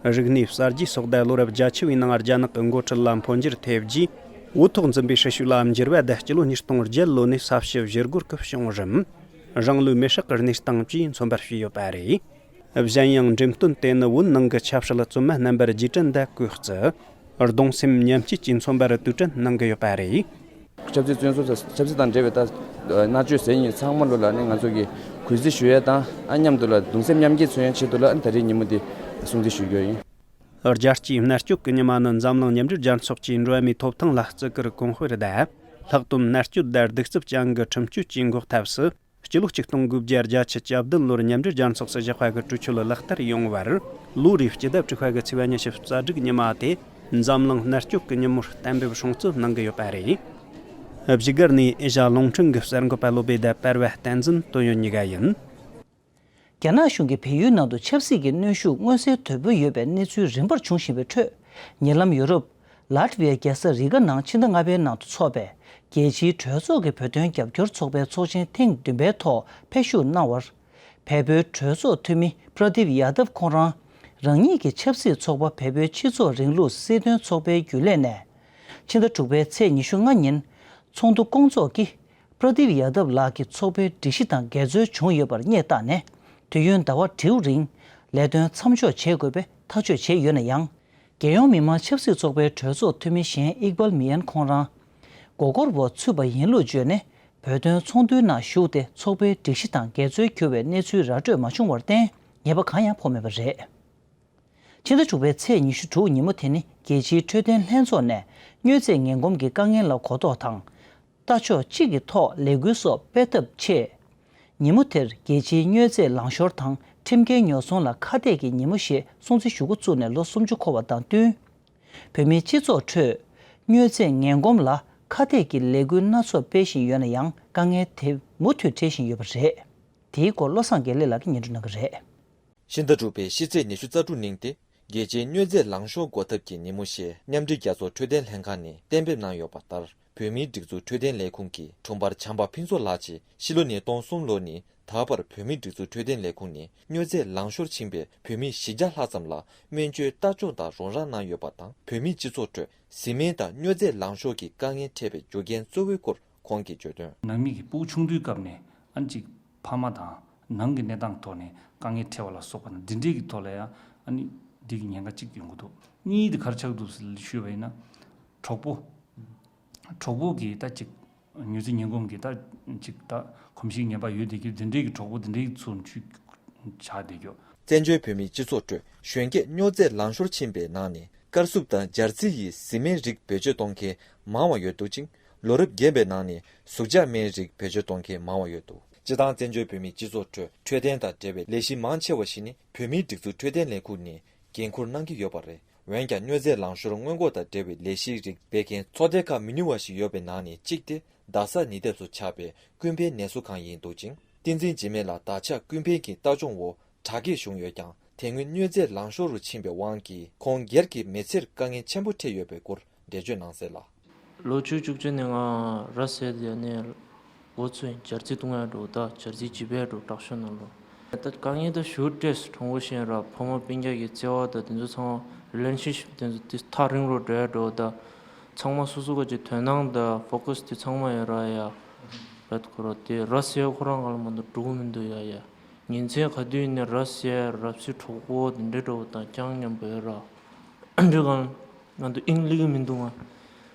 རིག་གནས་གསར་བརྗེ་སོགས་དང་ལོ་རབས་བརྒྱད་ཅུ་བའི་ནང་རྒྱ་ནག་གི་འགོ་ཁྲིད་ལ་འཕོ་འགྱུར་ཐེབས་རྗེས། འོས་ཐོག་འཛིན་པའི་སྲི་ཞུ་ལ་འགྱུར་བ་དང་སྤྱི་ལོ་ཉིས་སྟོང་བརྒྱད་ལོ་ནས་ས་བྱི་ཞི་རྒོལ་གྱི་བྱུང་རིམ། རང་ལུས་མེར་སྲེག་གི་གནས་སྟངས་བཅས་མཚོན་པར་བྱས་ཡོད་པ་རེད། གཞན་ཡང་འགྲེམས་སྟོན་དེ་ནི་བོད་ནང་གི་ཆབ་སྲིད་བཙོན་མ་རྣམ་པར་རྗེས་དྲན་དང་གོས་བརྩི། གདུང་སེམས་མཉམ་སྐྱེད་ཀྱི་མཚོན་པར་དུས་དྲན་གནང་གི་ཡོད་པ་རེད། ཆབ་སྲིད་བཙོན་ཟུར་ཆབ་སྲིད་དང་འབྲེལ་བའི་ད་མནར་གཅོད་ཟེར་མཁན་ཚང་མ་ལོ་ལ་ནི་ང་ཚོ་གིས་གུས་བརྩི་ཞུ་ཡས་དང་། ཨ་མཉམ་དུ་ལ་གདུང་སེམས་མཉམ་སྐྱེད་མཚོན་ཡས་ཆེད་དུ་ལ་ཨ་ད་རེས་ཉིན་མོ་འདི་སྲུང་བརྩི་ཞུ་རྒྱུ་ཡིན། རྒྱལ་སྤྱིའི་མནར་གཅོད་ཀྱི་ཉི་མ་ནི་འཛམ་གླིང་མཉམ་འབྲེལ་རྒྱལ་ཚོགས་ཀྱིས་འགྲོ་བ་མིའི་ཐོབ་ཐང་ལ་བརྩི་བཀུར་གོང་སྤེལ་དང་། ལྷག་དོན་མནར་གཅོད་དང་གདུག་རྩུབ་ཅན་གྱི་ཁྲིམས་གཅོད་ཀྱི་འགོག་ཐབས་སུ། སྤྱི་ལོ་ཆིག་སྟོང་དགུ་བརྒྱ་བརྒྱད་ཅུ་གྱ་བདུན་ལོར་མཉམ་འབྲེལ་རྒྱལ་ཚོགས་སུ་བཞག་པ་གི་གྲོས་ཆོད་ལག་བསྟར་ཡོང་བར། ལོ་རེའི་སྤྱི་ཟླ་དྲུག་པ་གི་ཚེས་པ་ཉི་ཤུ་རྩ་དྲུག་ཉི་མ་དེ་འཛམ་གླིང་མནར་གཅོད་ཀྱི་ཉིན་མོར་གཏན་འབེབས་སྲུང་བརྩི་གནང་གི་ཡོད་པ་རེད། བཞུགས་སྒར་ནས་ཨེ་ཤ་རླུང་འཕྲིན་གྱི་གསར་འགོད་པ་བློ་བདེ་དང་པར་པ་བསྟན་འཛིན་དོན་ཡོད་གཉིས་ཀ་ཡིན། རྒྱ་ནག་གཞུང་གིས་བལ་ཡུལ་ནང་དུ་ཆབ་སྲིད་ཀྱི་གནོན་ཤུགས་མངོན་གསལ་དོད་པོ་ཡོད་པའི་གནས་ཚུལ་རིམ་པར་འབྱུང་བཞིན་པའི་ཁྲོད། ཉེ་ལམ་ཡོ་རོབ། ལཱ་ཏི་བི་ཡའི་རྒྱལ་ས་རི་ག་ནང་ཕྱི་ཟླ་ལྔ་པའི་ནང་དུ་འཚོགས་པའི་རྒྱལ་སྤྱིའི་གྲོས་ཚོགས་ཀྱི་བོད་དོན་རྒྱབ་སྐྱོར་ཚོགས་པའི་ཚོགས་ཆེན་ཐེངས་བདུན་པའི་ཐོག་ཕེབས་ཞུགས་གནང་བར། བལ་པོའི་གྲོས་ཚོགས་འཐུས་མི་པྲ་དིབ་ཡ་དབ་ཁོང་རང་། རང་ཉིད་ཀྱི་ཆབ་སྲིད་ཚོགས་པ་བལ་པོའི་སྤྱི་ཚོགས་རིང་ལུགས་སྲིད་དོན་ཚོགས་པའི་རྒྱུན་ལས་ནས། ཕྱི་ཟླ་དྲུག་པའི་ཚེས་ཉི་ཤུ་ལྔ་ཉིན། ཚོགས་འདུ་སྐོང་ཚོགས་ཀྱིས། པྲ་དིབ་ཡ་དབ་ལགས་ཀྱི་ཚོགས་པའི་སྒྲིག་གཞི་དང་འགལ་འཛོལ་བྱུང་ཡོད་པར་བསྙད་བཏང་ནས། དུས་ཡུན་ཟླ་བ་དྲུག་རིང་ལས་དོན་མཚམས་འཇོག་བྱེད་དགོས་པའི་ཐག་གཅོད་བྱས་ཡོད་ན་ཡང་། རྒྱལ་ཡོངས་མི་དམངས་ཆབ་སྲིད་ཚོགས་པའི་གྲོས་ཚོགས་འཐུས་མི་གཞན་ཨིག་བལ་མི་ཡན་ཁོང་རང་། མགོ་སྐོར་འོག་ཚུད་པ་ཡིན་ལུགས་བརྗོད་ནས། བོད་དོན་ཚོགས་འདུའི་ནང་ཞུགས་ཏེ་ཚོགས་པའི་སྒྲིག་གཞི་དང་འགལ་འཛོལ་གྱུར་བའི་གནས་ཚུལ་ར་སྤྲོད་མ་བྱུང་བར་བརྟེན། ཉེས་པ་གང་ཡང་ཕོག་མེད་པ་རེད། ཕྱི་ཟླ་དྲུག་པའི་ཚེས་ཉི་ཤུ་དྲུག་ཉིན་མོ་དེ་ནི་རྒྱལ་སྤྱིའི་འཕྲོད་བསྟེན་ལྷན་ཚོགས་ནས་མྱོས་རྫས་ངན་གོམས་ཀྱི་དཀའ་ངལ་ལ་གོ་རྟོགས་དང་། ལྟ་ཕྱོགས་གཅིག་གི་ཐོག་ལས་འགུལ་སོགས་སྤེལ་ཐབས་ཆེད། ཉིན་མོ་དེར་རྒྱལ་སྤྱིའི་མྱོས་རྫས་ལང་ཤོར་དང་ཁྲིམས་འགལ་ཉོ་ཚོང་ལ་ཁ་གཏད་ཀྱི་ཉིན་མོ་ཞེས་སྲུང་བརྩི་ཞུ་འགོ་བཙུགས་ནས་ལོ་སུམ་ཅུ་འཁོར་བ་དང་བསྟུན། བོད་མིའི་སྤྱི་ཚོགས་ཁྲོད། མྱོས་རྫས་ངན་གོམས་ལ་ཁ་གཏད་ཀྱི་ལས་འགུལ་སྣ་ཚོགས་སྤེལ་བཞིན་ཡོད་ན་ཡང་དཀའ་ངལ་དེ་མུ་མཐུད་འཕྲད་བཞིན་ཡོད་པ་རེད། དེའི་སྐོར་བློ་བཟང་དགེ་ལེགས་ལགས་ཀྱིས་སྙན་སྒྲོན་གནང་གི་རེད། ཕྱི་ཟླ་དྲུག་པའི་ཕྱི་ཚེས་ཉི་ཤུ་རྩ་དྲུག་ཉིན་ཏེ། རྒྱལ་སྤྱིའི་མྱོས་རྫས་ལངས་ཤོར་འགོག་ཐབས་ཀྱི་ཉིན་མོ་ཞེས་མཉམ་འབྲེལ་རྒྱལ་ཚོགས་འཕྲོད་བསྟེན་ལྷན་ཁང་ནས་གཏན་འབེབས་གནང་ཡོད་པ་ལྟར། བོད་མིའི་སྒྲིག་འཛུགས་འཕྲོད་བསྟེན་ལས་ཁུངས་ཀྱིས་དྲུང་འཕར་བྱམས་པ་ཕུན་ཚོགས་ལགས་ཀྱིས་ཕྱི་ལོ་ཉིས་སྟོང་གསུམ་ལོ་ནས་ད་བར་བོད་མིའི་སྒྲིག་འཛུགས་འཕྲོད་བསྟེན་ལས་ཁུངས་ནས་མྱོས་རྫས་ལངས་ཤོར་ཕྱིན་པའི་བོད་མི་བཞི་བརྒྱ་ལྷག་ཙམ་ལ་སྨན་བཅོས་ལྟ་སྐྱོང་དང་རོགས་རམ་གནང་ཡོད་པ་དང་། བོད་མིའི་སྤྱི་ཚོགས་ཁྲོད་བཟི་སྨན་དང་མྱོས་རྫས་ལངས་ཤོར་གྱི་དཀའ་ངལ་འཕྲད་པའི་རྒྱུ་རྐྱེན་གཙོ་བོའི་སྐོར་ཁོང་གིས་བརྗོད་དོན། ནང་མི་གི་སྤུ་གུ་ཆུང་དུས་སྐབས་ནས་ཨ་ནི་ཅིག་ཕ་མ་དང་ནང་གི་གནས་སྟངས་ཐོག་ནས་དཀའ་ངལ་འཕྲད་པ་ལ་སོགས་པ་དང་། འདི་འདྲའི་གི་ཐོག་ལ་ཡང་ཨ་ནི་འདི་གི་ཉེན་ཁ་གཅིག་ཡོང་གི་འདུག་གཉིས་དེ་ག་རེ་ཆགས་འདུག་ཟེར་ཞུས་པ་ཡིན་ན། གྲོགས་པོ། གྲོགས་པོ་གི་ད་ཅིག་མྱོས་རྫས་ངན་གོམས་ཀྱི་ད་ཅིག་ད་གོམས་གཤིས་ངན་པ་ཡོད་བསྡད་རྒྱུ་འདི་འདྲའི་གི་གྲོགས་པོ་འདི་འདྲའི་གི་ཚུར་འཇུས་ཆགས་བསྡད་རྒྱུ། བཙན་བྱོལ་བོད་མིའི་སྤྱི་ཚོགས་ཁྲོད་གཞོན་སྐྱེས་མྱོས་རྫས་ལངས་ཤོར་ཕྱིན་པའི་ནང་ནས་དཀར་སུབ་དང་སྦྱར་རྩི་ཡི་བཟི་སྨན་རིགས་བེད་སྤྱོད་གཏོང་མཁན་མང་བ་ཡོད་འདུག་ཅིང་། ལོ་རབས་རྒན་པའི་ནང་ནས་ཟུག་གཅོག་སྨན་རིགས་བེད་སྤྱོད་གཏོང་མཁན་མང་བ་ཡོད་འདུག་སྤྱིར་བཏང་བཙན་བྱོལ་བོད་མིའི་སྤྱི་ཚོགས་ཁྲོད་འཕྲོད་བསྟེན་དང་འབྲེལ་བའི་ལས་གཞི་མང་ཆེ་བ་ཞིག་ནི་བོད་མིའི་སྒྲིག་འཛུགས་འཕྲོད་བསྟེན་ལས་ཁུངས་ནས་འགན་འཁུར་གནང་གི་ཡོད་པ་རེད། འོན་ཀྱང་མྱོས་རྫས་ལངས་ཤོར་སྔོན་འགོག་དང་འབྲེལ་བའི་ལས་གཞིའི་རིགས་སྤེལ་མཁན་ཚོགས་སྡེ་ཁག་མི་ཉུང་བ་ཞིག་ཡོད་པའི་ནང་ནས་གཅིག་སྟེ། རྡ་ས་ཉིན་དེབ་སུ་ཆགས་པའི་ཀུན་ཕན་ནད་གསོ་ཁང་ཡིན་འདུག་ཅིང་། བསྟན་འཛིན་འཇིགས་མེད་ལགས་ད་ཆ་ཀུན་ཕན་གྱི་ལྟ་སྐྱོང་འོག་དྲག་སྐྱེད་བྱུང་ཡོད་ཀྱང་། དེ་སྔོན་མྱོས་རྫས་ལངས་ཤོར་རུ་ཕྱིན་པའི་དབང་གིས་ཁོང་སྒེར་གྱི་མི་ཚེར་དཀའ་ངལ་ཆེན་པོ་འཕྲད་ཡོད་པའི་སྐོར་འགྲེལ་བརྗོད་གནང་གསལ་ལ། ལོ་བཅུ་བཅུ་གཅིག་ནས་ང་ར་བཟི་ཡ་ནས་འགོ་ཚུགས་ཡིན། སྦྱར་རྩི་བཏུང་ཡ་འགྲོ་ད། སྦྱར་རྩི་བྱིས་པའི་འགྲོ་དྲག་ཤོས་ནང་ལོ། ད་དཀའ་ངལ་ད་ཞུ་སྤྲད་གྲོང་པོ་ཤེས་ར་ཕ་མ་སྤུན་ཀྱག་གི་བརྩེ་བ་ད་དེ་ཚོ་ཚང་མ་རི་ལེ་ཤན་ཤིབ་དེ་ཚོ་དེ་ཐག་རིང་རུ་འགྲོ་ཡ་འགྲོ་ད། ཚང་མ་སོ་སོ་ག་ཅིག་དོན་སྣང་ད་ཕོ་ཀས་དེ་ཚང་མ་ཡ་ར་ཡ་ར་ཁོ་ར་དེ་ར་བཟི་ཡ་ཁོ་རང་ག་ལ་མ་འདུག་འགྲོ་གི་མི་འདུག་ཡ་ཡ། ཉིན་མཚན་ག་དུས་ནས་ར་བཟི་ཡ་ར་བཟི་གྲོགས་པོ་དེ་འདྲ་འགྲོ་དང་རྐྱང་མཉམ་པོ་ཡོད་ར། འདྲི་གང་ང་ཚོ་དབྱིངས་སླེབས་ཀྱི་མི་འདུག་ང་།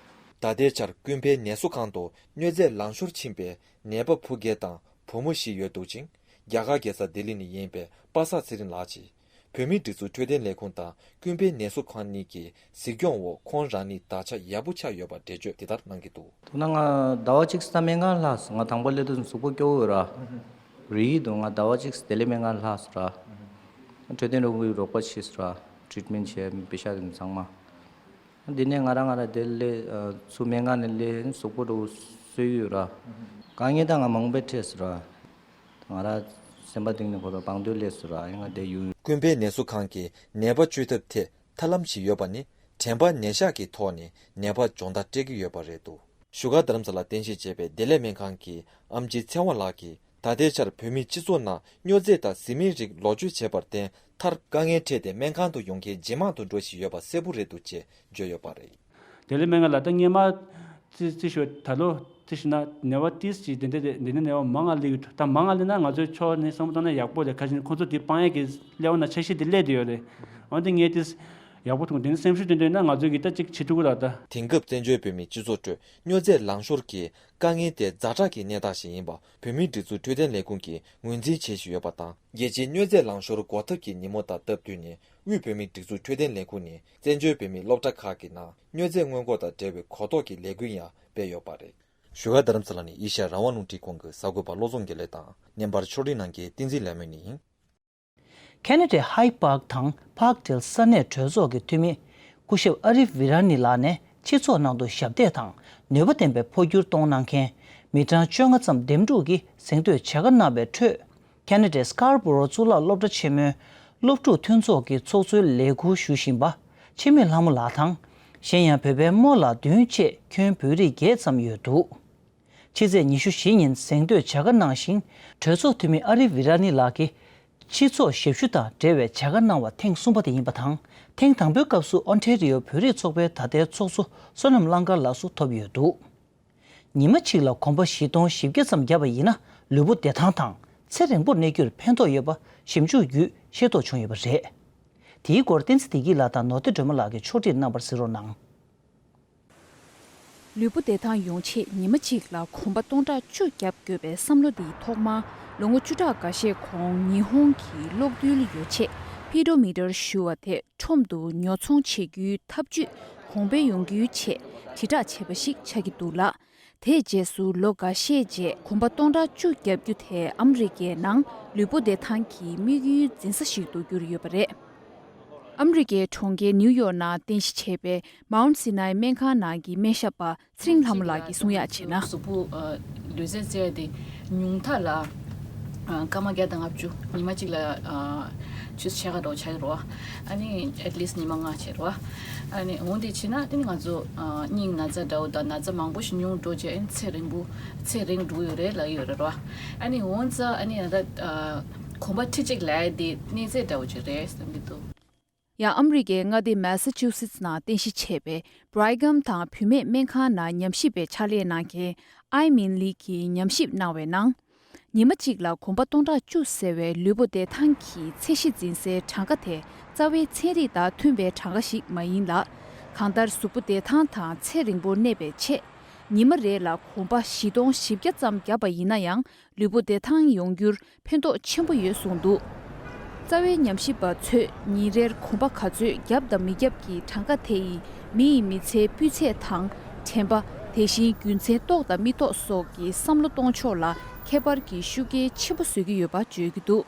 ད་ལྟའི་ཆར་ཀུན་ཕན་ནད་གསོ་ཁང་དུ་མྱོས་རྫས་ལངས་ཤོར་ཕྱིན་པའི་ནད་པ་བུ་སྒེར་དང་བུ་མོ་བཞི་ཡོད་འདུག་ཅིང་། རྒྱ་གར་རྒྱལ་ས་ལྡི་ལི་ནས་ཡིན་པའི་པ་སངས་ཚེ་རིང་ལགས་ཀྱིས། བོད་མིའི་སྒྲིག་འཛུགས་འཕྲོད་བསྟེན་ལས་ཁུངས་དང་ཀུན་ཕན་ནད་གསོ་ཁང་གཉིས་ཀྱི་གཟིགས་སྐྱོང་འོག་ཁོང་རང་ཉིད་ད་ཆ་ཡག་པོ་ཆགས་ཡོད་པ་འགྲེལ་བརྗོད་འདི་ལྟར་གནང་གི་འདུག་ཐུག་ན་ང་ཟླ་བ་གཅིག་ཙམ་སྨན་ཁང་ལྷག་སོང་། ང་དང་པོ་སླེབས་དུས་གཟུགས་པོ་སྐྱོ་བོ་ཡོད་ར། རེད་འདུག་ང་ཟླ་བ་གཅིག་ལྡི་ལི་སྨན་ཁང་ལྷག་སོང་ར། འཕྲོད་བསྟེན་རོགས་པའི་རོགས་པ་བྱས་སོང་ར། ཊི་རིཊ་མེན་ཊི་བྱས་པེ་ཤག་དེ་ཚང་མ། འདི་ནས་ང་རང་ང་རང་དེ་སླེབས་ཚུར་སྨན་ཁང་ནས་སླེབས་གཟུགས་པོ་འདྲ་བོ་སོས་ཡོད་ར། དཀའ་ངལ་ད་ང་མང་པོ་འཕྲད་སོང་ར། ང་རང་སེམས་པ་གཏིང་ནས་ཁོ་རང་དཔང་སྡོད་སླེབས་སོང་ར། ཨ་ང་བསྡད་ཡོད། ཀུན་ཕན་ནད་གསོ་ཁང་གིས་ནད་པ་བཅོས་ཐབས་ཐད་ཐབས་ལམ་ཞིག་ཡོད་པ་ནི་དྲན་པ་ནད་གཤགས་ཀྱི་ཐོག་ནས་ནད་པ་སྦྱོང་བརྡར་སྤྲད་ཀྱི་ཡོད་པ་རེད་འདུག་བཞུགས་སྒར་རྡ་རམ་ས་ལ་རྟེན་གཞི་བྱས་པའི་བདེ་ལེགས་སྨན་ཁང་གི་ཨེམ་ཆི་ཚེ་དབང་ལགས་ཀྱིས། ད་ལྟའི་ཆར་བོད་མིའི་སྤྱི་ཚོགས་ནང་སྨྱོ་རྫས་དང་བཟི་སྨན་རིགས་ལོག་སྤྱོད་བྱས་པར་བརྟེན། མཐར་དཀའ་ངལ་འཕྲད་དེ་སྨན་ཁང་དུ་ཡོང་མཁན་ཇེ་མང་དུ་འགྲོ་བཞིན་ཡོད་པ་གསལ་པོ་རེད་འདུག་ཅེས་བརྗོད་ཡོད་པ་རེད། དེ་ལས་སྨན་ཁང་ལ་ད་སྔོན་མ་རྩི་རྩི་ཞོ་ད་ལོ་རྩི་ཞིག་ན་ནད་པ་ཏིས་ཀྱིས་དེ་འདྲ་དེ་འདི་ནས་ནད་པ་མང་ང་སླེབས་ཡོད། ད་མང་ང་སླེབས་ན་ང་ཚོའི་ཕྱོགས་ནས་བསམ་བློ་བཏང་ན་ཡག་པོ་རེད། ཁ་ཅིག་ཁོང་ཚོ་དེ་སྤང་ཡས་ཀྱི་སླེབས་ན་འཆར་གཞི་དེ་སླེབས་བསྡད་ཡོད་རེད། འོན་ཏེ་ངས་ཏིས་ཡག་པོ་མཐོང་དེ་ནས་སེམས་ཤུགས་བཏོན་དུས་ན་ང་ཚོས་ཀྱི་ད་ཅིག་བྱེད་ཐུབ་ཀྱི་རེད་ད། དེང་སྐབས་བཙན་བྱོལ་བོད་མིའི་སྤྱི་ཚོགས་ཁྲོད་སྨྱོ་རྫས་ལངས་ཤོར་གྱི་དཀའ་ངལ་དེ་ཛ་དྲག་གི་གནས་སྟངས་ཤིག་ཡིན་པ་བོད་མིའི་སྒྲིག་འཛུགས་འཕྲོད་བསྟེན་ལས་ཁུངས་ཀྱིས་ངོས་འཛིན་བྱེད་བཞིན་ཡོད་པ་དང་། རྒྱལ་སྤྱིའི་སྨྱོ་རྫས་ལངས་ཤོར་འགོག་ཐབས་ཀྱི་ཉིན་མོ་དང་སྟབས་བསྟུན་ནས་དབུས་བོད་མིའི་སྒྲིག་འཛུགས་འཕྲོད་བསྟེན་ལས་ཁུངས་ནས་བཙན་བྱོལ་བོད་མིའི་སློབ་གྲྭ་ཁག་གི་ནང་སྨྱོ་རྫས་སྔོན་འགོག་དང་འབྲེལ་བའི་གོ་རྟོགས་ཀྱི་ལས་འགུལ་ཡང་སྤེལ་ཡོད་པ་རེད། བཞུགས་སྒར་རྡ་རམ་ས་ལ་ནས་ཨེ་ཤ་ཡ་རང་དབང་རླུང་འཕྲིན་ཁང་གི་གསར་འགོད་པ་བློ་བཟང་དགེ་ལེགས་དང་། བརྙན་པར་ཕྱོགས་སྒྲིག་གནང་མཁན་བསྟན་འཛིན་ལྷ་མོ་ནས་ཡིན། ཁེ་ན་ཌའི་ཧའི་པཱརྐ་དང་པཱརྐ་ཌེལ་ས་གནས་གྲོས་ཚོགས་ཀྱི་འཐུས་མི་སྐུ་ཞབས་ཨ་རིབ་ཝི་ར་ནི་ལགས་ནས་སྤྱི་ཚོགས་ནང་དུ་ཞབས་འདེགས་དང་ནུས་པ་ལྡན་པའི་འཕོ་འགྱུར་གཏོང་གནང་མཁན་མི་གྲངས་བཅོ་ལྔ་ཙམ་འདེམས་སྒྲུག་གིས་གཟེངས་བསྟོད་བྱ་དགའ་གནང་བའི་ཁྲོད། ཁེ་ན་ཌའི་སྐར་བོ་རོ་གཙུག་ལག་སློབ་གྲྭ་ཆེན་མོའི་སློབ་ཕྲུག་མཐུན་ཚོགས་ཀྱི་ཚོགས་གཙོའི་ལས་འཁུར་ཞུ་བཞིན་པ་འཆི་མེད་ལྷ་མོ་ལགས་དང་། གཞན་ཡང་བོད་པའི་རྨོ་ལགས་བདུན་བཅས་ཁྱོན་བོད་རིགས་བརྒྱད་ཙམ་ཡོད་འདུག་ཕྱི་ཚེས་ཉི་ཤུ་བཞི་ཉིན་གཟེངས་བསྟོད་བྱ་དགའ་གནང་ཞིང་། གྲོས་ཚོགས་འཐུས་མི་ཨ་རི་ཝི་ར་ནི་ལགས་ཀྱིས་སྤྱི་ཚོགས་ཞབས་ཞུ་དང་འབྲེལ་བའི་བྱ་དགའ་གནང་བ་ཐེངས་གསུམ་པ་དེ་ཡིན་པ་དང་། ཐེངས་དང་པོའི་སྐབས་སུ་ཨོན་ཊེ་རི་ཡོ་བོད་རིགས་ཚོགས་པའི་ད་ལྟའི་ཚོགས་གཙོ་བསོད་ནམས་གླང་དཀར་ལགས་སུ་ཐོབ་ཡོད་འདུག་ཉི་མ་གཅིག་ལ་གོམ་པ་བཞི་སྟོང་བཞི་བརྒྱ་ཙམ་བརྒྱབ་པ་ཡིན་ན་ལུས་པོ་བདེ་ཐང་དང་ཚེ་རིང་པོར་གནས་རྒྱུར་ཕན་ཐོགས་ཡོད་པ་ཞིབ་འཇུག་བརྒྱུད་ཤེས་རྟོགས་བྱུང་ཡོད་པ་རེད། དེའི་སྐོར་བསྟན་འཛིན་བདེ་སྐྱིད་ལགས་དང་ནོར་བདེ་སྒྲོལ་མ་ལགས་ཀྱིས་ཕྱོགས་སྒྲིག་གནང་བར་གཟིགས་རོགས་གནང་། ལུས་པོ་བདེ་ཐང་ཡོང་ཆེད་ཉི་མ་གཅིག་ལ་གོམ་པ་སྟོང་ཕྲག་བཅུ་བརྒྱབ་དགོས་པའི་བསམ་བློ་འདི་ཐོག་མར་ལོ་ངོ་བཅུ་ཕྲག་འགའ་ཤས་གོང་ཉི་ཧོང་གི་གློག་རྡུལ་ཡོ་ཆས་སྤིཌོ་མི་ཊར་ཞུ་བ་དེ་ཁྲོམ་དུ་ཉོ་ཚོང་བྱེད་རྒྱུའི་ཐབས་ཇུས་གོང་འཕེལ་ཡོང་རྒྱུའི་ཆེད་དྲིལ་བསྒྲགས་བྱས་པ་ཞིག་ཆགས་ཀྱི་འདུག་ལ། དེའི་རྗེས་སུ་ལོ་འགའ་ཤས་རྗེས་གོམ་པ་སྟོང་ཕྲག་བཅུ་བརྒྱབ་རྒྱུ་དེ་ཨ་མི་རི་ཀའི་ནང་ལུས་པོ་བདེ་ཐང་གི་དམིགས་ཡུལ་འཛིན་ས་ཞིག་ཏུ་གྱུར་ཡོད་པ་རེད། ཨ་མི་རི་ཀའི་གྲོང་ཁྱེར་ནིའུ་ཡོག་ནང་རྟེན་གཞི་བྱས་པའི་མའུན་སི་ནའི་སྨན་ཁང་ནང་གི་སྨན་ཞབས་པ་ཚེ་རིང་ལྷ་མོ་ལགས་ཀྱིས་གསུང་ཡག་བྱས་ན། གཟུགས་པོ་ལུས་རྩལ་རྩེ་ཡ་དེ་ཉུང་མཐའ་ལ་སྐར་མ་བརྒྱ་དང་ལྔ་བཅུ། ཉི་མ་གཅིག་ལ་ ཆུ་ཕྱེད་ཀ་འདྲ་བོ་ཆགས་ཀྱི་རེད་བ། ཨ་ནི་at least ཉི་མ་ལྔ་བྱས་རེད་བ། ཨ་ནི་འོ་དེ་བྱས་ན་ཨ་ནི་ང་ཚོ་ཨ་སྙིང་ན་ཚ་འདྲ་བོ་དང་ན་ཚ་མང་པོ་ཞིག་ཉུང་འགྲོ་བྱས། ཨ་ནི་ཚེ་རིང་པོ་ཚེ་རིང་འགྲོ་ཡོད་རེད་ལབ་ཡོད་རེད་བ། ཨ་ནི་འོ་ཙ་ཨ་ནི་ད་ཨ་གོམ་པ་ཁྲི་གཅིག་ལབ་ཡ་དེ་གནས་ཚད་འདྲ་བོ་ཅིག་རེད་བསམ་གྱི་འདུག། ཡང་ཨ་མི་རི་ཀའི་མངའ་སྡེ་མེ་ས་ཆུ་སེ་ཊི་ནང་རྟེན་གཞི་བྱས་པའི་Brigham དང་བུད་མེད་སྨན་ཁང་ནང་ཉམས་ཞིབ་པའི་ཕྱག་ལས་གནང་མཁན་ཨའི་མིན་ལི་གིས་ཉམས་ཞིབ་གནང་བའི་ནང་། ཉི་མ་གཅིག་ལ་གོམ་པ་སྟོང་ཕྲག་བཅུ་ཟེར་བའི་ལུས་པོ་བདེ་ཐང་གི་ཚད་གཞི་འཛིན་སའི་གྲངས་ཀ་དེ་རྩ་བའི་ཚན་རིག་དང་མཐུན་པའི་གྲངས་ཀ་ཞིག་མ་ཡིན་ལ། གང་ལྟར་གཟུགས་པོ་བདེ་ཐང་དང་ཚེ་རིང་པོར་གནས་པའི་ཆེད། ཉི་མ་རེ་ལ་གོམ་པ་བཞི་སྟོང་བཞི་བརྒྱ་ཙམ་བརྒྱབ་པ་ཡིན་ན་ཡང་ལུས་པོ་བདེ་ཐང་ཡོང་རྒྱུར་ཕན་ཐོགས་ཆེན་པོ་ཡོད་གསུངས་འདུག། རྩ་བའི་ཉམས་ཞིབ་པ་ཚོས་ཉིན་རེར་གོམ་པ་ག་ཚོད་བརྒྱབ་དང་མི་བརྒྱབ་ཀྱི་གྲངས་ཀ་དེ་ཡིས་མི་ཡི་མི་ཚེའི་སྤུས་ཚད་དང་དྲན་པ། དེ་བཞིན་རྒྱུ་མཚན་རྟོགས་དང་མི་རྟོགས་སོགས་ཀྱི་བསམ་བློ་གཏོང་ཕྱོགས་ལ་ཁྱད་པར་གྱི་ཤུགས་རྐྱེན་ཆེན་པོ་བཟོ་གི་ཡོད་པ་བརྗོད་ཀྱི་འདུག།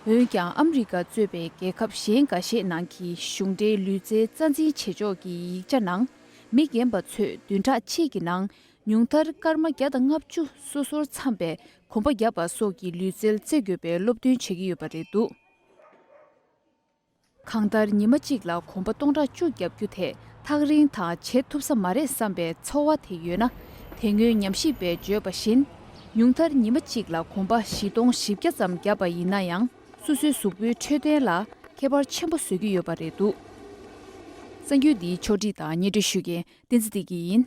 འོན་ཀྱང་ཨ་མི་རི་ཀ་གཙོས་པའི་རྒྱལ་ཁབ་གཞན་འགའ་ཤས་ནང་གི་གཞུང་འབྲེལ་ལུས་རྩལ་རྩ་འཛིན་བྱེད་ཕྱོགས་ཀྱི་ཡིག་ཆ་ནང་། མི་རྒན་པ་ཚོས་བདུན་ཕྲག་གཅིག་གི་ནང་ཉུང་མཐར་སྐར་མ་བརྒྱ་དང་ལྔ་བཅུ་སོ་སོར་འཚམ་པའི་གོམ་པ་བརྒྱབ་པ་སོགས་ཀྱི་ལུས་རྩལ་རྩེ་དགོས་པའི་སློབ་སྟོན་བྱེད་ཀྱི་ཡོད་པ་རེད་འདུག། གང་ལྟར་ཉི་མ་གཅིག་ལ་གོམ་པ་སྟོང་ཕྲག་བཅུ་བརྒྱབ་རྒྱུ་དེ་ཐག་རིང་དང་བྱེད་ཐུབ་ས་མ་རེད་བསམ་པའི་ཚོར་བ་དེ་ཡོད་ན། དེ་སྔོན་ཉམས་ཞིབ་པས་བརྗོད་པ་བཞིན། ཉུང་མཐར་ཉི་མ་གཅིག་ལ་གོམ་པ་བཞི་སྟོང་བཞི་བརྒྱ་ཙམ་བརྒྱབ་པ་ཡིན་ན་ཡང་སོ་སོའི་གཟུགས་པོའི་འཕྲོད་བསྟེན་ལ་ཁྱད་པར་ཆེན་པོ་བཟོ་གི་ཡོད་པ་རེད་འདུག། གསར་འགྱུར་འདིའི་ཕྱོགས་སྒྲིག་དང་སྙན་སྒྲོན་ཞུ་མཁན་བསྟན་འཛིན་བདེ་སྐྱིད་ཡིན།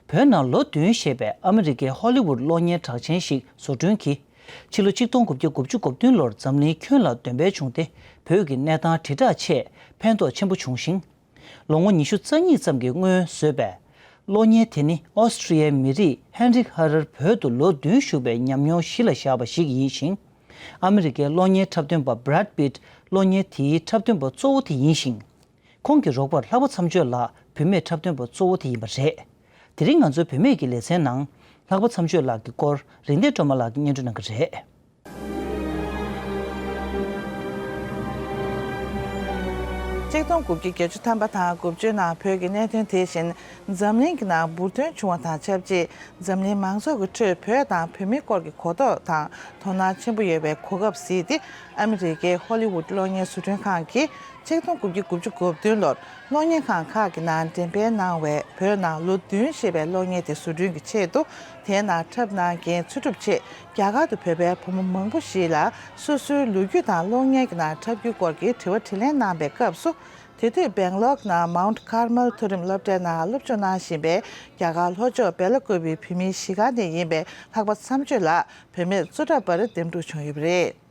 བོད་ནང་ལོ་བདུན་བཞེས་པའི་ཨ་མི་རི་ཀའི་ཧོ་ལི་ཝུད་གློག་བརྙན་གྲགས་ཅན་ཞིག་བཟོ་སྐྲུན་གྱིས། ཕྱི་ལོ་ཆིག་སྟོང་དགུ་བརྒྱ་དགུ་བཅུ་གོ་བདུན་ལོར་འཛམ་གླིང་ཁྱོན་ལ་འདོན་སྤེལ་བྱུང་སྟེ། བོད་ཀྱི་གནས་སྟངས་དྲིལ་བསྒྲགས་ཆེད་ཕན་ཐོགས་ཆེན་པོ་བྱུང་ཞིང་། ལོ་ངོ་ཉི་ཤུ་རྩ་གཉིས་ཙམ་གྱི་སྔོན་བཟོས་པའི་གློག་བརྙན་དེ་ནི་ཨོ་སི་ཀྲི་ཡའི་མི་རིགས་ཧན་རིག་ཧ་རར་བོད་དུ་ལོ་བདུན་བཞུགས་པའི་ཉམས་མྱོང་གཞི་ལ་བཞག་པ་ཞིག་ཡིན་ཞིང་། ཨ་མི་རི་ཀའི་གློག་བརྙན་འཁྲབ་སྟོན་པ་Brad Pitt་གློག་བརྙན་དེའི་འཁྲབ་སྟོན་པ་གཙོ་བོ་དེ་ཡིན་ཞིང་། ཁོང་གི་རོགས་པར་ལྷག་པ་མཚམས་གཅོད་ལགས་བུད་མེད་འཁྲབ་སྟོན་པ་གཙོ་བོ་དེ་ཡིན་པ་རེད། དེ་རིང་ང་ཚོའི་བུད་མེད་ཀྱི་ལེ་ཚན་ནང་ལྷག་པ་མཚམས་གཅོད་ལགས་ཀྱི་སྐོར་རིག་ལྡན་སྒྲོལ་མ་ལགས་ཀྱིས་སྙན་སྒྲོན་གནང་གི་རེད། ཆིག་སྟོང་དགུ་བརྒྱ་བརྒྱད་ཅུ་ཐམ་པ་དང་དགུ་བཅུའི་ནང་བོད་ཀྱི་གནད་དོན་དེ་བཞིན་འཛམ་གླིང་གི་ནང་འབུར་ཐོན་བྱུང་བ་དང་ཆབས་ཅིག། འཛམ་གླིང་མང་ཚོགས་ཀྱི་ཁྲོད་བོད་དང་བོད་མིའི་སྐོར་གྱི་གོ་རྟོགས་དང་དོ་སྣང་ཆེན་པོ་ཡོད་པའི་གོ་སྐབས་གཟིགས་ཏེ། ཨ་མི་རི་ཀའི་ཧོ་ལི་ཝུད་གློག་བརྙན་བཟོ་སྐྲུན་ཁང་གིས་ཆིག་སྟོང་དགུ་བརྒྱ་དགུ་བཅུ་གོ་བདུན་ལོར་གློག་བརྙན་ཁང་ཁག་གི་ནང་འགྲེམས་སྤེལ་གནང་བའི་བོད་ནང་ལོ་བདུན་ཞེས་པའི་གློག་བརྙན་དེ་བཟོ་སྐྲུན་གྱི་ཆེད་དུ། དེའི་ནང་འཁྲབ་གནང་མཁན་འཚོལ་སྒྲུབ་ཆེད་རྒྱ་གར་དུ་བོད་པའི་བུ་མོ་མང་པོ་ཞིག་ལ་སོ་སོའི་ལོ་རྒྱུས་དང་གློག་བརྙན་གྱི་ནང་འཁྲབ་རྒྱུའི་སྐོར་གྱི་དྲི་བ་དྲིས་ལན་གནང་པའི་སྐབས་སུ། དེ་དུས་སྦེང་ལོར་ནང་Mount Carmel མཐོ་རིམ་སློབ་གྲྭའི་ནང་སློབ་སྦྱོང་གནང་བཞིན་པའི་རྒྱ་གར་ལྷོ་ཕྱོགས་སྦེ་ལ་ཀུ་པའི་བོད་མིའི་གཞིས་སྒར་ནས་ཡིན་པའི་ལྷག་པ་མཚམས་གཅོད་ལགས་བུད་མེད་གཙོ་འཁྲབ་པར་འདེམས་སྒྲུག་བྱུང་ཡོད་པ་རེད།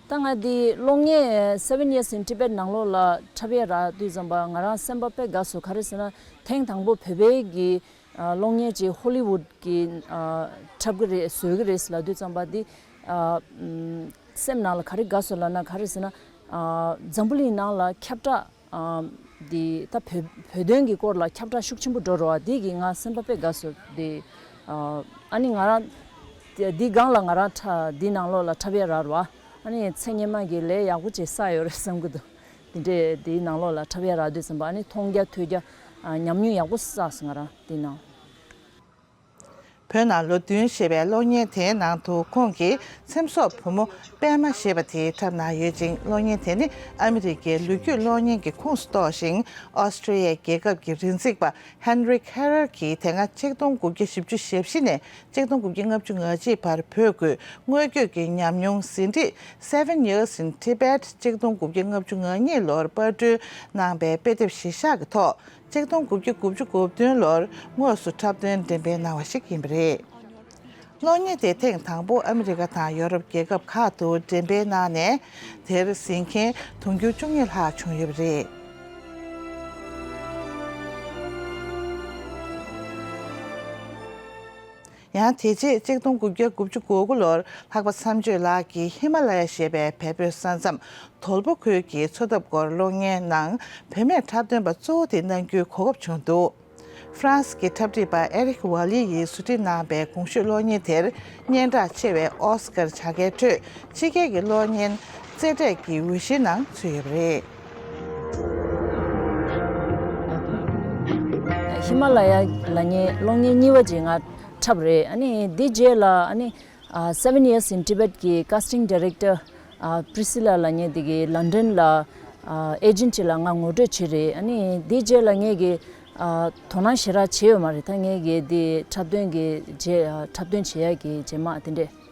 ད་ང་འདི་གློག་བརྙན་Seven Years in Tibet ནང་ལོགས་ལ་འཁྲབ་ཡས་རག་དུས་ཙམ་པ་ང་རང་སེམས་པ་དཔེ་དགའ་སོང་། ག་རེ་ཟེར་ན་ཐེངས་དང་པོ་བོད་པའི་གི་ཨ་གློག་བརྙན་ཅིག་ཧོ་ལི་ཝུད་ཀྱི་ཨ་འཁྲབ་གི་རེད་བཟོ་གི་རེད་ལབ་དུས་ཙམ་པ་འདི་ཨ་སེམས་ནང་ལ་ག་རེ་དགའ་སོང་ལབ་ན། ག་རེ་ཟེར་ན་ཨ་འཛམ་བུ་གླིང་ནང་ལ་ཁྱབ་བསྒྲགས་ཨ་འདི་ད་བོད་བོད་དོན་གྱི་སྐོར་ལ་ཁྱབ་བསྒྲགས་ཤུགས་ཆེན་པོ་འགྲོ་རེད་བ། འདི་གིས་ང་སེམས་པ་དཔེ་དགའ་སོང་། འདི་ཨ་ཨ་ནི་ང་རང་འདི་སྒང་ལ་ང་རང་འཁྲབ་འདི་ནང་ལོགས་ལ་འཁྲབ་ཡས་རག་རེད་བ། ཨ་ནི་ཚེ་སྔོན་མ་གི་ལས་ཡག་པོ་ཅིག་བསགས་ཡོད་རེད་བསམ་གི་འདུག། དེ་འདྲས་དེའི་ནང་ལོགས་ལ་འཁྲབ་ཡས་རག་དུས་ཙམ་པ་ཨ་ནི་མཐོང་རྒྱ་ཐོས་རྒྱ་ཨ་ཉམས་མྱོང་ཡག་པོ་བསགས་སོང་ང་རང་དེའི་ནང་། བོད་ནང་ལོ་བདུན་ཞེས་པའི་གློག་བརྙན་དེའི་ནང་དུ་ཁོང་གིས་ཚེམ་སོགས་བུ་མོ་པད་མ་ཞེས་པ་དེ་འཁྲབ་གནང་ཡོད་ཅིང་། གློག་བརྙན་དེ་ནི་ཨ་མི་རི་ཀའི་ལོ་རྒྱུས་གློག་བརྙན་གྱི་ཁོངས་སུ་གཏོགས་ཤིང་། ཨོ་སི་ཀྲི་ཡའི་རྒྱལ་ཁབ་ཀྱི་རིག་འཛིན་པ་ཧན་རིག་ཧེ་རར་གྱིས་དེ་སྔ་ཆིག་སྟོང་དགུ་བརྒྱ་བཞི་བཅུ་ཞེ་བཞི་ནས་ཆིག་སྟོང་དགུ་བརྒྱ་ལྔ་བཅུ་ང་གཅིག་བར་བོད་ཀྱི་དངོས་བརྒྱུད་ཀྱི་ཉམས་མྱོང་ཟིན་བྲིས་Seven Years in Tibet ཆིག་སྟོང་དགུ་བརྒྱ་ལྔ་བཅུ་ང་གཉིས་ལོར་པར་སྐྲུན་གནང་པའི་དཔེ་དེབ་གཞིར་བཞག་གི་ཐོག་ཆིག་སྟོང་དགུ་བརྒྱ་དགུ་བཅུ་གོ་བདུན་ལོར་དངོས་སུ་འཁྲབ་སྟོན་འགྲེམས་སྤེལ་གནང་བ་ཞིག་ཡིན་པ་རེད། གློག་བརྙན་དེ་ཐེངས་དང་པོ་ཨ་མི་རི་ཀ་དང་ཡོ་རོབ་རྒྱལ་ཁབ་ཁག་ཏུ་འགྲེམས་སྤེལ་གནང་ནས། དེར་གཟིགས་མཁན་དུང་ཕྱུར་བཅུ་གཉིས་ལྷག་བྱུང་ཡོད་པ་རེད། ཡང་དེ་རྗེས་ཆིག་སྟོང་དགུ་བརྒྱ་དགུ་བཅུ་གོ་དགུ་ལོར་ལྷག་པ་མཚམས་གཅོད་ལགས་ཀྱིས་ཧི་མ་ལ་ཡ་ཞེས་པའི་བལ་པོའི་ས་མཚམས་དོལ་པོ་ཁུལ་གྱི་འཚོ་ཐབས་སྐོར་གློག་བརྙན་ནང་བུད་མེད་འཁྲབ་སྟོན་པ་གཙོ་བོ་དེ་གནང་རྒྱུའི་གོ་སྐབས་བྱུང་འདུག། ཧྥ་རན་སི་གི་འཁྲབ་ཁྲིད་པ་ཨེ་རིག་ཝ་ལི་ཡིས་བཟོ་སྒྲིག་གནང་པའི་གོང་ཞུས་གློག་བརྙན་དེར་སྙན་གྲགས་ཆེ་བའི་ཨོ་སི་ཀར་བྱ་དགའི་ཁྲོད་ཕྱི་རྒྱལ་གྱི་གློག་བརྙན་རྩེ་གྲས་ཀྱི་འོས་གཞིའི་ནང་ཚུད་ཡོད་པ་རེད། ཧི་མ་ལ་ཡ་ལབ་མཁན་གློག་བརྙན་གཉིས་པ་ཅིག་ང་འཁྲབ་རེད། ཨ་ནི་འདི་རྗེས་ལ་ཨ་ནི་ཨ་Seven Years in Tibet གི་casting director ཨ་པྲི་སི་ལ་ལབ་མཁན་དེ་གིས་ལན་ཌན་ལ་ཨ་ཨེ་ཇེན་ཊི་ཅིག་ལ་ང་ངོ་སྤྲོད་བྱས་རེད། ཨ་ནི་དེའི་རྗེས་ལ་ངས་ཀྱིས་ཨ་དོ་སྣང་ཞེ་དྲག་བྱས་ཡོད་མ་རེད། ད་ངས་ཀྱིས་དེ་འཁྲབ་སྟོན་གྱི་རྗེས་ཨ་འཁྲབ་སྟོན་བྱེད་ཡག་གི་རྗེས་མ་དེ་འདྲས།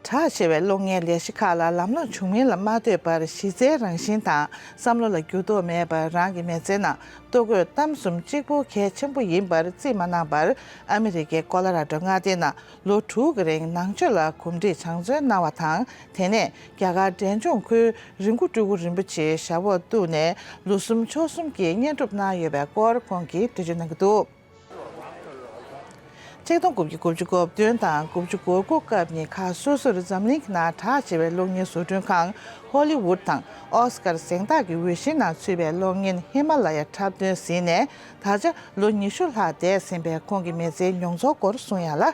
གྲགས་ཆེ་བའི་གློག་བརྙན་ལས་གཞི་ཁག་ལ་ལམ་ལྷོང་བྱུང་མིན་ལ་མ་ལྟོས་པར་གཞི་རྩའི་རང་བཞིན་དང་བསམ་བློ་ལ་འགྱུར་ལྡོག་མེད་པར་རང་གི་མི་ཚེའི་ནང་ལྟོ་གོས་གཏམ་གསུམ་གཅིག་པུ་གལ་ཆེན་པོ་ཡིན་པར་རྩིས་མ་གནང་བར། ཨ་མི་རི་ཀའི་ཀོ་ལོ་ར་ཌོ་མངའ་སྡེའི་ནང་ལོ་དྲུག་གི་རིང་ནང་ཆོས་ལ་གོམས་འདྲིས་སྦྱང་བརྩོན་གནང་བ་དང་། དེ་ནས་རྒྱ་གར་འབྲས་ལྗོངས་ཁུལ་རི་མགོ་སྤྲུལ་སྐུ་རིན་པོ་ཆེའི་ཞབས་འོག་བཏུད་ནས་ལོ་གསུམ་ཕྱོགས་གསུམ་གྱི་བརྙན་སྒྲུབ་གནང་ཡོད་པའི་སྐོར་ཁོང་གིས་འགྲེལ་བརྗོད་གནང་གི་འདུག་ཆིག་སྟོང་དགུ་བརྒྱ་དགུ་བཅུ་གོ་བདུན་དང་དགུ་བཅུ་གོ་དགུ་སྐབས་གཉིས་ཁག་སོ་སོར་འཛམ་གླིང་གི་ནང་གྲགས་ཆེ་བའི་གློག་བརྙན་བཟོ་སྐྲུན་ཁང་ཧོ་ལི་ཝུད་དང་ཨོ་སི་ཀར་གཟེངས་རྟགས་ཀྱི་འོས་གཞིའི་ནང་ཚུད་པའི་གློག་བརྙན་ཧི་མ་ལ་ཡ་འཁྲབ་སྟོན་ཟིན་ནས་ད་ཆ་ལོ་ཉི་ཤུ་ལྷག་འདས་ཟིན་པའི་ཁོང་གི་མི་ཚེའི་མྱོང་ཚོར་སྐོར་གསུང་ཡ་ལ།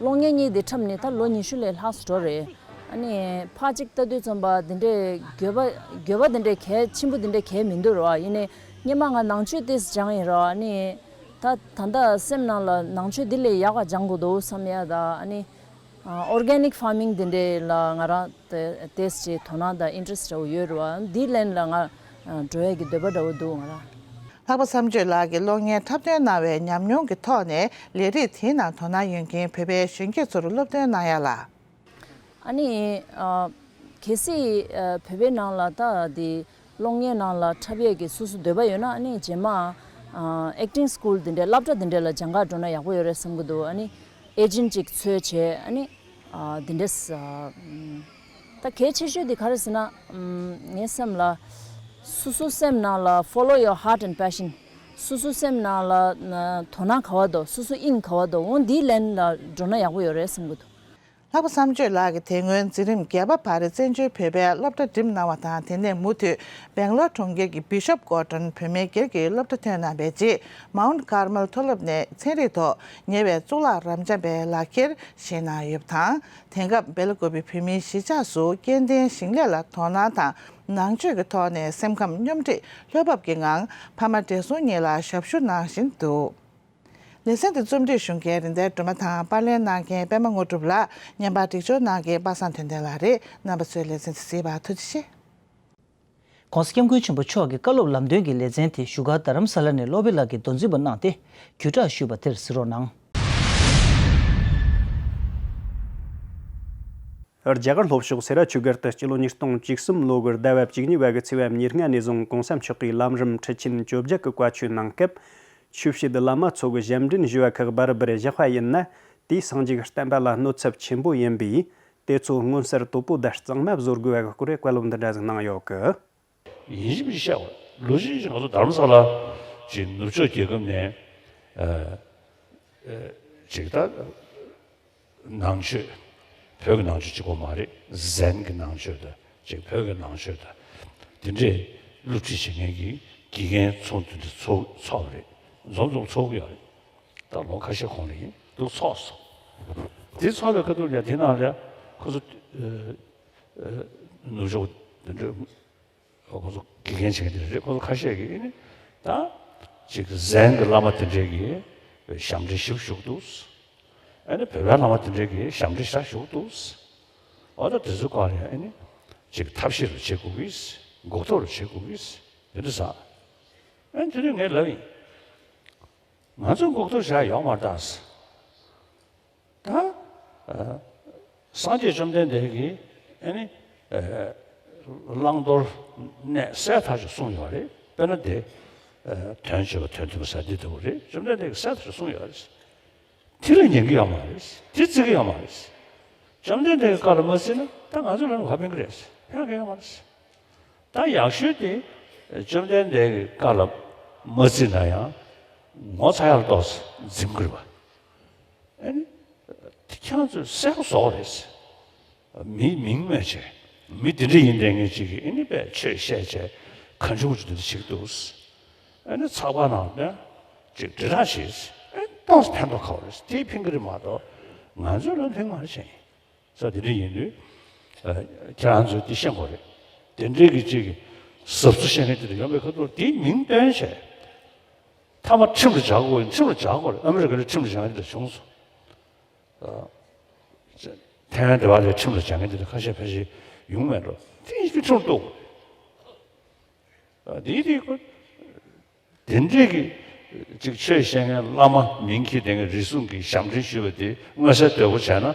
གློག་བརྙན་གཉིས་དེ་འཁྲབ་ནས་ད་ལོ་ཉི་ཤུ་ལས་ལྷག་ཙམ་འགྲོ་རེད། ཨ་ནི་ཕར་གཅིག་ལྟ་དུས་ཙམ་པ་འདི་འདྲའི་འགྱོད་པ་འགྱོད་པ་འདི་འདྲའི་གལ་ཆེན་པོ་འདི་འདྲའི་གལ་མི་འདུག་ར། ཡིན་ནའི་སྔོན་མ་ང་ནང་ཆོས་ཏོག་ཙམ་སྦྱངས་ཡིན་ར། ཨ་ནི་ད་ད་ལྟ་སེམས་ནང་ལ་ནང་ཆོས་འདི་ལས་ཡག་ག་སྦྱང་དགོས་འདུག་བསམ་ཡ། ད་ཨ་ནི་ཨོར་གེ་ནིག་ཕར་མིང་འདི་འདྲའི་ལ་ང་རང་ཏོག་ཙམ་དོ་སྣང་དང་ཨིན་ཊི་རེ་སི་ཊི་འདྲ་བོ་ཡོད་ར། འདིའི་ལན་ལ་ང་འགྲོ་ཡ་གི་འདོད་པ་འདྲ་བོ་འདུག་ང་རང་། ལྷག་པ་བསམ་སྤྱོད་ལགས་ཀྱིས་གློག་བརྙན་འཁྲབ་སྟོན་གནང་བའི་ཉམས་མྱོང་གི་ཐོག་ནས་ལས་རིགས་དེའི་ནང་དོ་སྣང་ཡོད་མཁན་བོད་པའི་གཞོན་སྐྱེས་ཚོར་སློབ་སྟོན་གནང་ཡ་ལ། ཨ་ནི་ཨ་གལ་སྲིད་ཨ་བོད་པའི་ནང་ལ་ད་དེ་གློག་བརྙན་ནང་ལ་འཁྲབ་ཡས་ཀྱི་སོ་སོ་འདོད་པ་ཡོད་ན། ཨ་ནི་རྗེས་མ་ཨ་ཨེག་ཊིང་སི་ཀུལ་དེ་འདྲའི་སློབ་གྲྭ་དེ་འདྲ་ལ་སྦྱང་གར་འགྲོ་ན་ཡག་པོ་ཡོད་རེད་བསམ་གྱི་འདུག་ཨ་ནི་ཨེ་ཇེན་ཊི་ཅིག་འཚོལ་བྱས། ཨ་ནི་ཨ་དེ་འདྲས་ཨ་ད་གལ་ཆེ་ཤོས་དེ་ག་རེ་ཟེར་ན། ཨམ་ངའི་སེམས་ལ་སོ་སོ་སེམས་ནང་ལ་follow your heart and passion། སོ་སོ་སེམས་ནང་ལ་ན་དོ་སྣང་ག་བ་འདུག་སོ་སོ་དབྱིངས་ག་བ་འདུག་འོ་འདིའི་ལན་ལ་འགྲོ་ན་ཡག་པོ་ཡོད་རེད་བསམ་གྱི་འདུག་ལྷག་པ་བསམ་སྤྱོད་ལགས་ཀྱིས་དེ་སྔོན་འཛིན་རིམ་བརྒྱད་པ་བར་བཙན་བྱོལ་བོད་པའི་སློབ་གྲྭ་འགྲིམས་གནང་བ་དང་། དེ་ནས་མུ་མཐུད་སྦེང་ལོར་གྲོང་ཁྱེར་གྱི་བི་ཤོབ་ཀོ་ཊོན་བོད་མིའི་སྒེར་གྱི་སློབ་གྲྭ་ཐོན་གནང་བའི་རྗེས། མའུན་ཀར་མལ་མཐོ་སློབ་ནས་ཚན་རིག་ཐོག་ཉེ་བའི་གཙུག་ལག་རབ་འབྱམས་པའི་ལག་འཁྱེར་བཞེས་གནང་ཡོད་པ་དང་། དེང་སྐབས་སྦེལ་ཀོབ་བོད་མིའི་གཞིས་ཆགས་སུ་སྐྱེ་ལྡན་ཞིང་ལས་ལ་དོ་སྣང་དང་། ནང་ཆོས་ཀྱི་ཐོག་ནས་སེམས་ཁམས་སྙོམས་སྒྲིག་བློ་སྤོབས་ཀྱི་ངང་ཕ་མ་བགྲེས་སོང་གཉིས་ལ་ཞབས་ཞུ་གནང་བཞིན་འདུག་ལེ་ཚན་དེ་རྩོམ་སྒྲིག་ཞུ་མཁན་རིག་ལྡན་སྒྲོལ་མ་དང་པར་ལེན་གནང་མཁན་པད་མ་དངོས་གྲུབ་ལགས། བརྙན་པར་སྒྲིག་སྦྱོར་གནང་མཁན་པ་སངས་དོན་ལྡན་ལགས་རེད། རྣམ་པ་ཚོས་ལེ་ཚན་དེ་གཟིགས་པར་ཐུགས་རྗེ་ཆེ། ༸གོང་ས་༸སྐྱབས་མགོན་ཆེན་པོ་མཆོག་གི་བཀའ་སློབ་ལམ་སྟོན་གྱི་ལེ་ཚན་དེ་བཞུགས་སྒར་རྡ་རམ་ས་ལ་ནས་སློབ་དཔོན་ལགས་ཀྱིས་མདོ་འཛིན་པ་གནང་སྟེ་བརྒྱུད་བསྒྲགས་ཞུས་པ་དེར་གཟིགས་རོགས་གནང་། རྒྱ་གར་ལྷོ་ཕྱོགས་སེ་ར་ཆུ་སྒར་དུ་སྤྱི་ལོ་ཉིས་སྟོང་བཅུ་གསུམ་ལོ་གི་ཟླ་བ་བཅུ་གཉིས་པ་གི་ཚེས་པ་ཉེར་ལྔ་ནས་བཟུང་གོང་ས་མཆོག་གིས་ལམ་རིམ་ཁྲིད་ཆེན་བཅོ་བརྒྱད་ཀྱི་བཀའ་ཆོས་གནང་སྐབས། ཆོས་བྱེད་བླ་མ་ཚོ་གི་ཞབས་འདྲེན་ཞུ་བ་ཁག་བར་བར་བཞག་པ་ཡིན་ན། དེས་སངས་རྒྱས་ཀྱི་བསྟན་པ་ལ་གནོད་ཚབས་ཆེན་པོ་ཡིན་པས། དེ་ཚོ་མངོན་གསལ་དོད་པོ་དང་གཙང་མ་བཟོ་དགོས་པ་གི་སྐོར་བཀའ་སློབ་འདི་འདྲ་ཟིག་གནང་ཡོད་གི། ཡིན་གཅིག་མིན་གཅིག་བཤད་དགོས། ལོ་གཅིག་ཅིག་ང་ཚོ་རྡ་རམ་ས་ལ་ཅིག་ནུབ་ཕྱོགས་རྒྱལ་ཁབ་ནས་ཨ་ཨ་ཅིག་ད་ནང་ཆོས། བོད་ཀྱི་ནང་ཆོས་གཅིག་པོ་མ་རེད། ཛེན་གྱི་ནང་ཆོས་དང་ཅིག་བོད་ཀྱི་ནང་ཆོས་དང་། དེ་འདྲས་སློབ་ཁྲིད་བྱེད་མཁན་གྱི་དགེ་རྒན་ཚོགས་འདུ་འདི་ཚོགས་ཚོགས་པ་རེད། འཛོམས་འཛོམས་ཚོགས་ཀྱི་ཡོད་རེད། ད་ལོ་ཁ་ཤས་གོང་ལ་ཡིན་འདུག་ཚོགས་སོང་། དེ་ཚོགས་པའི་ཁ་ཐུག་ལ་དེ་ནང་ལ་ཁོ་ཚོ་ཨ་ཨ་ནུབ་ཕྱོགས་དེ་འདྲ། ཁོ་ཚོ་དགེ་རྒན་བྱེད་མཁན་དེ་རེད། ཁོ་ཚོ་ཁ་ཤས་ཀྱིས་ཨ་ནི་ད་ཅིག་ཛེན་གྱི་བླ་མ་དེ་འདྲས་ཀྱི་ཞབས་འདྲེན་ཞིག་ཞུགས་འདུག་ཨ་ནི་བོད་པའི་བླ་མ་དེ་འདྲས་ཀྱི་ཞབས་འདྲེན་ཞིག་ཞུགས་འདུག་འོ་ད་དེ་ཚོའི་སྐོར་ལ་ཨ་ནི་ཅིག་ཐབས་ཤེས་རུ་བྱེད་དགོས་ཀྱི། འགོག་ཐབས་རུ་བྱེད་དགོས་ཀྱི། དེ་འདྲ་ཟེར། ཨ་ནི་དེ་དུས་ངས་ལབ་ཡིན། ང་ཚོས་འགོག་ཐབས་བྱ་ཡོད་མ་རེད་ད། ད་ཨ་སངས་རྒྱས་བཅོམ་ལྡན་འདས་ཀྱིས་ཨ་ནི་ཨ་བླང་དོར་གནས་གསལ་ཐག་ཆོད་གསུངས་ཡོད་རེད། དཔེར་ན་དེ་ཨ་དོན་བྱེད་པ་དོན་མཐུན་པ་ཟེར་འདི་ལྟ་བུ་རེད། བཅོམ་ལྡན་འདས་ཀྱིས་གསལ་ཐག་ཆོད་གསུངས་ཡོད་རེད། དེ་ལ་ཉན་གྱི་ཡོད་མ་རེད། དེ་བརྩི་གི་ཡོད་མ་རེད། བཅོམ་ལྡན་འདས་ཀྱི་བཀའ་ལ་མ་བརྩིས་ན་ད་ང་ཚོ་ལ་ག་ཕན་གྱི་རེད། ཕན་གྱི་ཡོད་མ་རེད། ད་ཡག་ཤོས་དེ་བཅོམ་ལྡན་འདས་ཀྱི་བཀའ་ལ་མ་བརྩིས་ན་ཡང་ངོ་ཚ་ཡག་ཏོག་ཙམ་འཛིན་དགོས་པ། ཨ་ནི་དེ་ཁྱེད་རང་ཚོས་གསལ་པོ་བཟོ་དགོས་རེད། མི་མིང་སྨོས་བྱས། མི་འདི་འདྲ་ཡིན་དེ་ངས་ཅིག་གིས་ཨ་ནི་དཔེ་ཆོས་བཤད་བྱས་གང་བྱུང་བྱུང་འདི་འདྲ་བྱེད་ཀྱི་འདུག་ཨ་ནི་ཚགས་པར་ནང་ལ་ཅིག་དྲིལ་བསྒྲགས་བྱས། ཨ་ནི་ཏོག་ཙམ་ཕན་ཐོགས་ཁ་བ་རེད། དེས་ཕན་གྱི་རེད་མ་གཏོགས་ང་ཚོས་ལ་ཕན་མ་རེད་བྱས་ཡིན། ས་དེ་འདྲ་ཡིན་དུས། ཨ་ཁྱེད་རང་ཚོས་འདི་ཤེས་དགོས་རེད། དེ་འདྲའི་གི་ཅིག་གི་ཟབ་ཚུལ་བཤད་མཁན་དེ་འདྲ་ཡོང་བའི་ཁ་ཐུག་དེའི་མིང་བཏོན་བྱས། མཐའ་མ་ཁྲིམས་ལ་སྦྱར་དགོས་ཡིན། ཁྲིམས་ལ་སྦྱར་དགོས་རེད། ཨ་མི་རི་ཀ་ནས་ཁྲིམས་ལ་སྦྱར་མཁན་དེ་འདྲ་བྱུང་སོང་། ཨ་ཐའེ་ཝན་དེ་བ་ལས་ཁྲིམས་ལ་སྦྱར་མཁན་དེ་འདྲ་ཁ་ཤས་ཕལ་ཆེར་ ཡོང་མེད་འགྲོ། དེ་ཡིན་དུས་ཁྲིམས་གཏུག་ཨ་དེའི་དེའི་ཁོ། དེ་འདྲས་ཀྱི་ཅིག་ཆོས་བཤད་མཁན་བླ་མ་མིང་གི་དེ་གའི་རིགས་གསུམ་གྱི་ཞབས་འདྲེན་ཞུས་པ་དེ་མངོན་གསལ་དོད་པོ་བྱས་ན།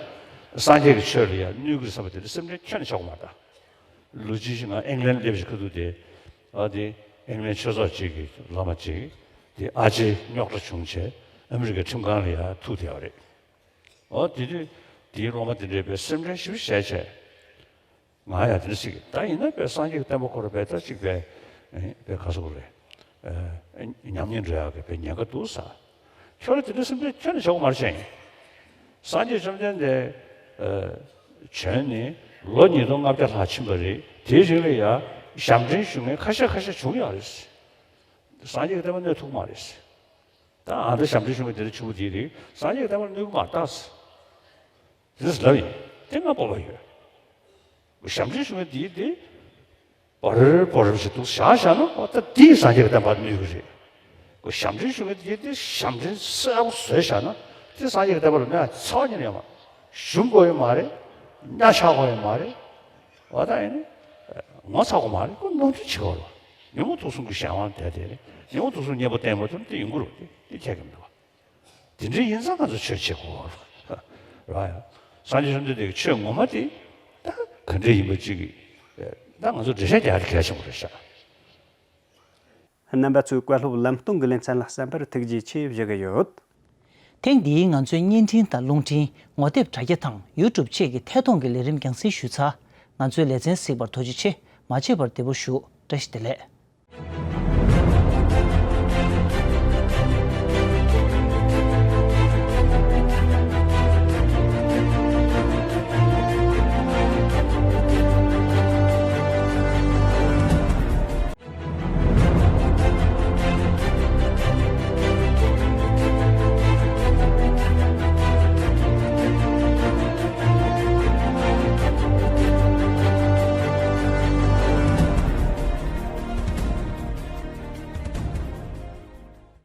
སངས་རྒྱས་ཀྱི་ཆོས་ལ་ཡང་གནོད་ཀྱི་རེད་བསམ་པ་དེ་འདྲ་སེམས་ཁྲལ་ཁྱོན་ནས་ཆགས་ཀྱི་མ་རེད་ད། ལོ་གཅིག་ཞིག་ང་ཨིང་ལན་སླེབས་ཤིག་ཁ་ཐུག་དེ། ཨ་དེ་ཨིང་ལན་ཆོས་ཚོགས་གཅིག་གི་བླ་མ་གཅིག་དེ་ཨ་ཅེ་རྙོག་དྲ་བྱུང་བྱས་ཨ་མི་རི་ཀའི་ཁྲིམས་ཁང་ལ་ཡང་ཐུག་བསྡད་པ་རེད། ཨོ་དེ་དུས་དེའི་སློབ་མ་དེ་འདྲས་པའི་སེམས་ཁྲལ་ཞེ་པོ་བྱས་བྱས། ང་ཡང་དེ་འདྲ་ཟེར་གི། ད་ཡིན་ན་པའི་སངས་རྒྱས་ཀྱི་བསྟན་པ་ཁོ་ར་པའི་ད་གཅིག་པའི་པའི་ག་སོག་རེད། ཨ་ཉམས་ཉེས་འགྲོ་ཡག་གི་པའི་ཉེན་ཁ་འདུག་ས། ཁྱོད་ར་དེ་འདྲ་སེམས་ཁྲལ་ཁྱོན་ནས་བྱེད་དགོས་མ་རེད་ཤག་ཡིན། སངས་རྒྱས་བཅོམ་ལྡན་འདས་ཨ་བྱོན་ནས་ལོ་ཉིས་སྟོང་ལྔ་བརྒྱ་ལྷག་ཕྱིན་པ་རེད། དེའི་རིང་ལ་ཡང་ཞབས་འདྲེན་ཞུ་མཁན་ཁ་ཤས་ཁ་ཤས་བྱུང་ཡོད་རེད། སངས་རྒྱས་ཀྱི་བསྟན་པ་གནོད་ཐུབ་མ་རེད། ད་ཨ་འདྲ་ཞབས་འདྲེན་ཞུ་མཁན་དེ་འདྲ་བྱུང་བ་དེའི་རིང་སངས་རྒྱས་ཀྱི་བསྟན་པ་གནོད་གི་མ་རེད་ད། དེ་ལབ་ཡིན། དེ་ང་སྤོབས་པ་ཡོད། ཞབས་འདྲེན་ཞུ་མཁན་དེའི་དེ་བར་བོ་རབ་ཞིག་འདུག་བཞག་བཞག་ན་ཨོ་ད་དེའི་སངས་རྒྱས་ཀྱི་བསྟན་པ་གནོད་ཀྱི་རེད། ཞབས་འདྲེན་ཞུ་མཁན་དེའི་དེ་ཞབས་འདྲེན་གསལ་པོ་བཟོས་བཞག་ན་དེ་སངས་རྒྱས་ཀྱི་བསྟན་པ་ལ་གནོད་ཚ་བ་ཉིད་ཡོད་མ་རེད། ཞུམ་དགོས་ཡོད་མ་རེད། གཉའ་ཆག་དགོས་ཡོད་མ་རེད། ཨོ་ད་ཡིན་ནི་ངོ་ཚ་དགོས་མ་རེད། ཁོ་ནོར་འཁྲུལ་བྱེད་དགོས་རེད། ཉོན་མོངས་དུག་གསུམ་གྱི་གཞན་དབང་དེ་དེ་རེད། ཉོན་མོངས་དུག་གསུམ་གཉེན་པོ་བསྟེན་དགོས་དུས་དེ་ཡོང་གི་རེད། དེ་དེ་ཁྱད་ཀྱི་མི་འདུག་བ། དེ་འདྲ་ཡིན་ཙང་ང་ཚོ་ཆོས་བྱེད་དགོས་རེད་བ། སངས་རྒྱས་བཅོམ་ལྡན་འདས་ཀྱི་ཆོས་ངོ་མ་དེ་ད་ག་འདྲ་ཡིན་པ་ཅིག་གི་ད་ང་ཚོ་འགྲེལ་བཤད་རྒྱག་ཡ་གལ་ཆེན་པོ་རེད་ཤག་རྣམ་པ་ཚོས་བཀའ་སློབ་ལམ་སྟོན་གྱི་ལེ་ཚན་ལ་གསན་པར་ཐུགས་རྗེ་ཆེ་ཞུ་གི་ཡོད། ཐེངས་འདིའི་ང་ཚོའི་བརྙན་འཕྲིན་དང་རླུང་འཕྲིན། ངོ་དེབ་དྲ་རྒྱ་དང་ཡུ་ཊུབ་བཅས་ཀྱི་ཐད་གཏོང་གི་ལས་རིམ་རྒྱང་སྲིང་ཞུས་ཚར། ང་ཚོའི་ལེ་ཚན་གཟིགས་པར་ཐུགས་རྗེ་ཆེ། མ་བརྗེད་པར་བདེ་པོ་བཞུགས། བཀྲ་ཤིས་བདེ་ལེགས།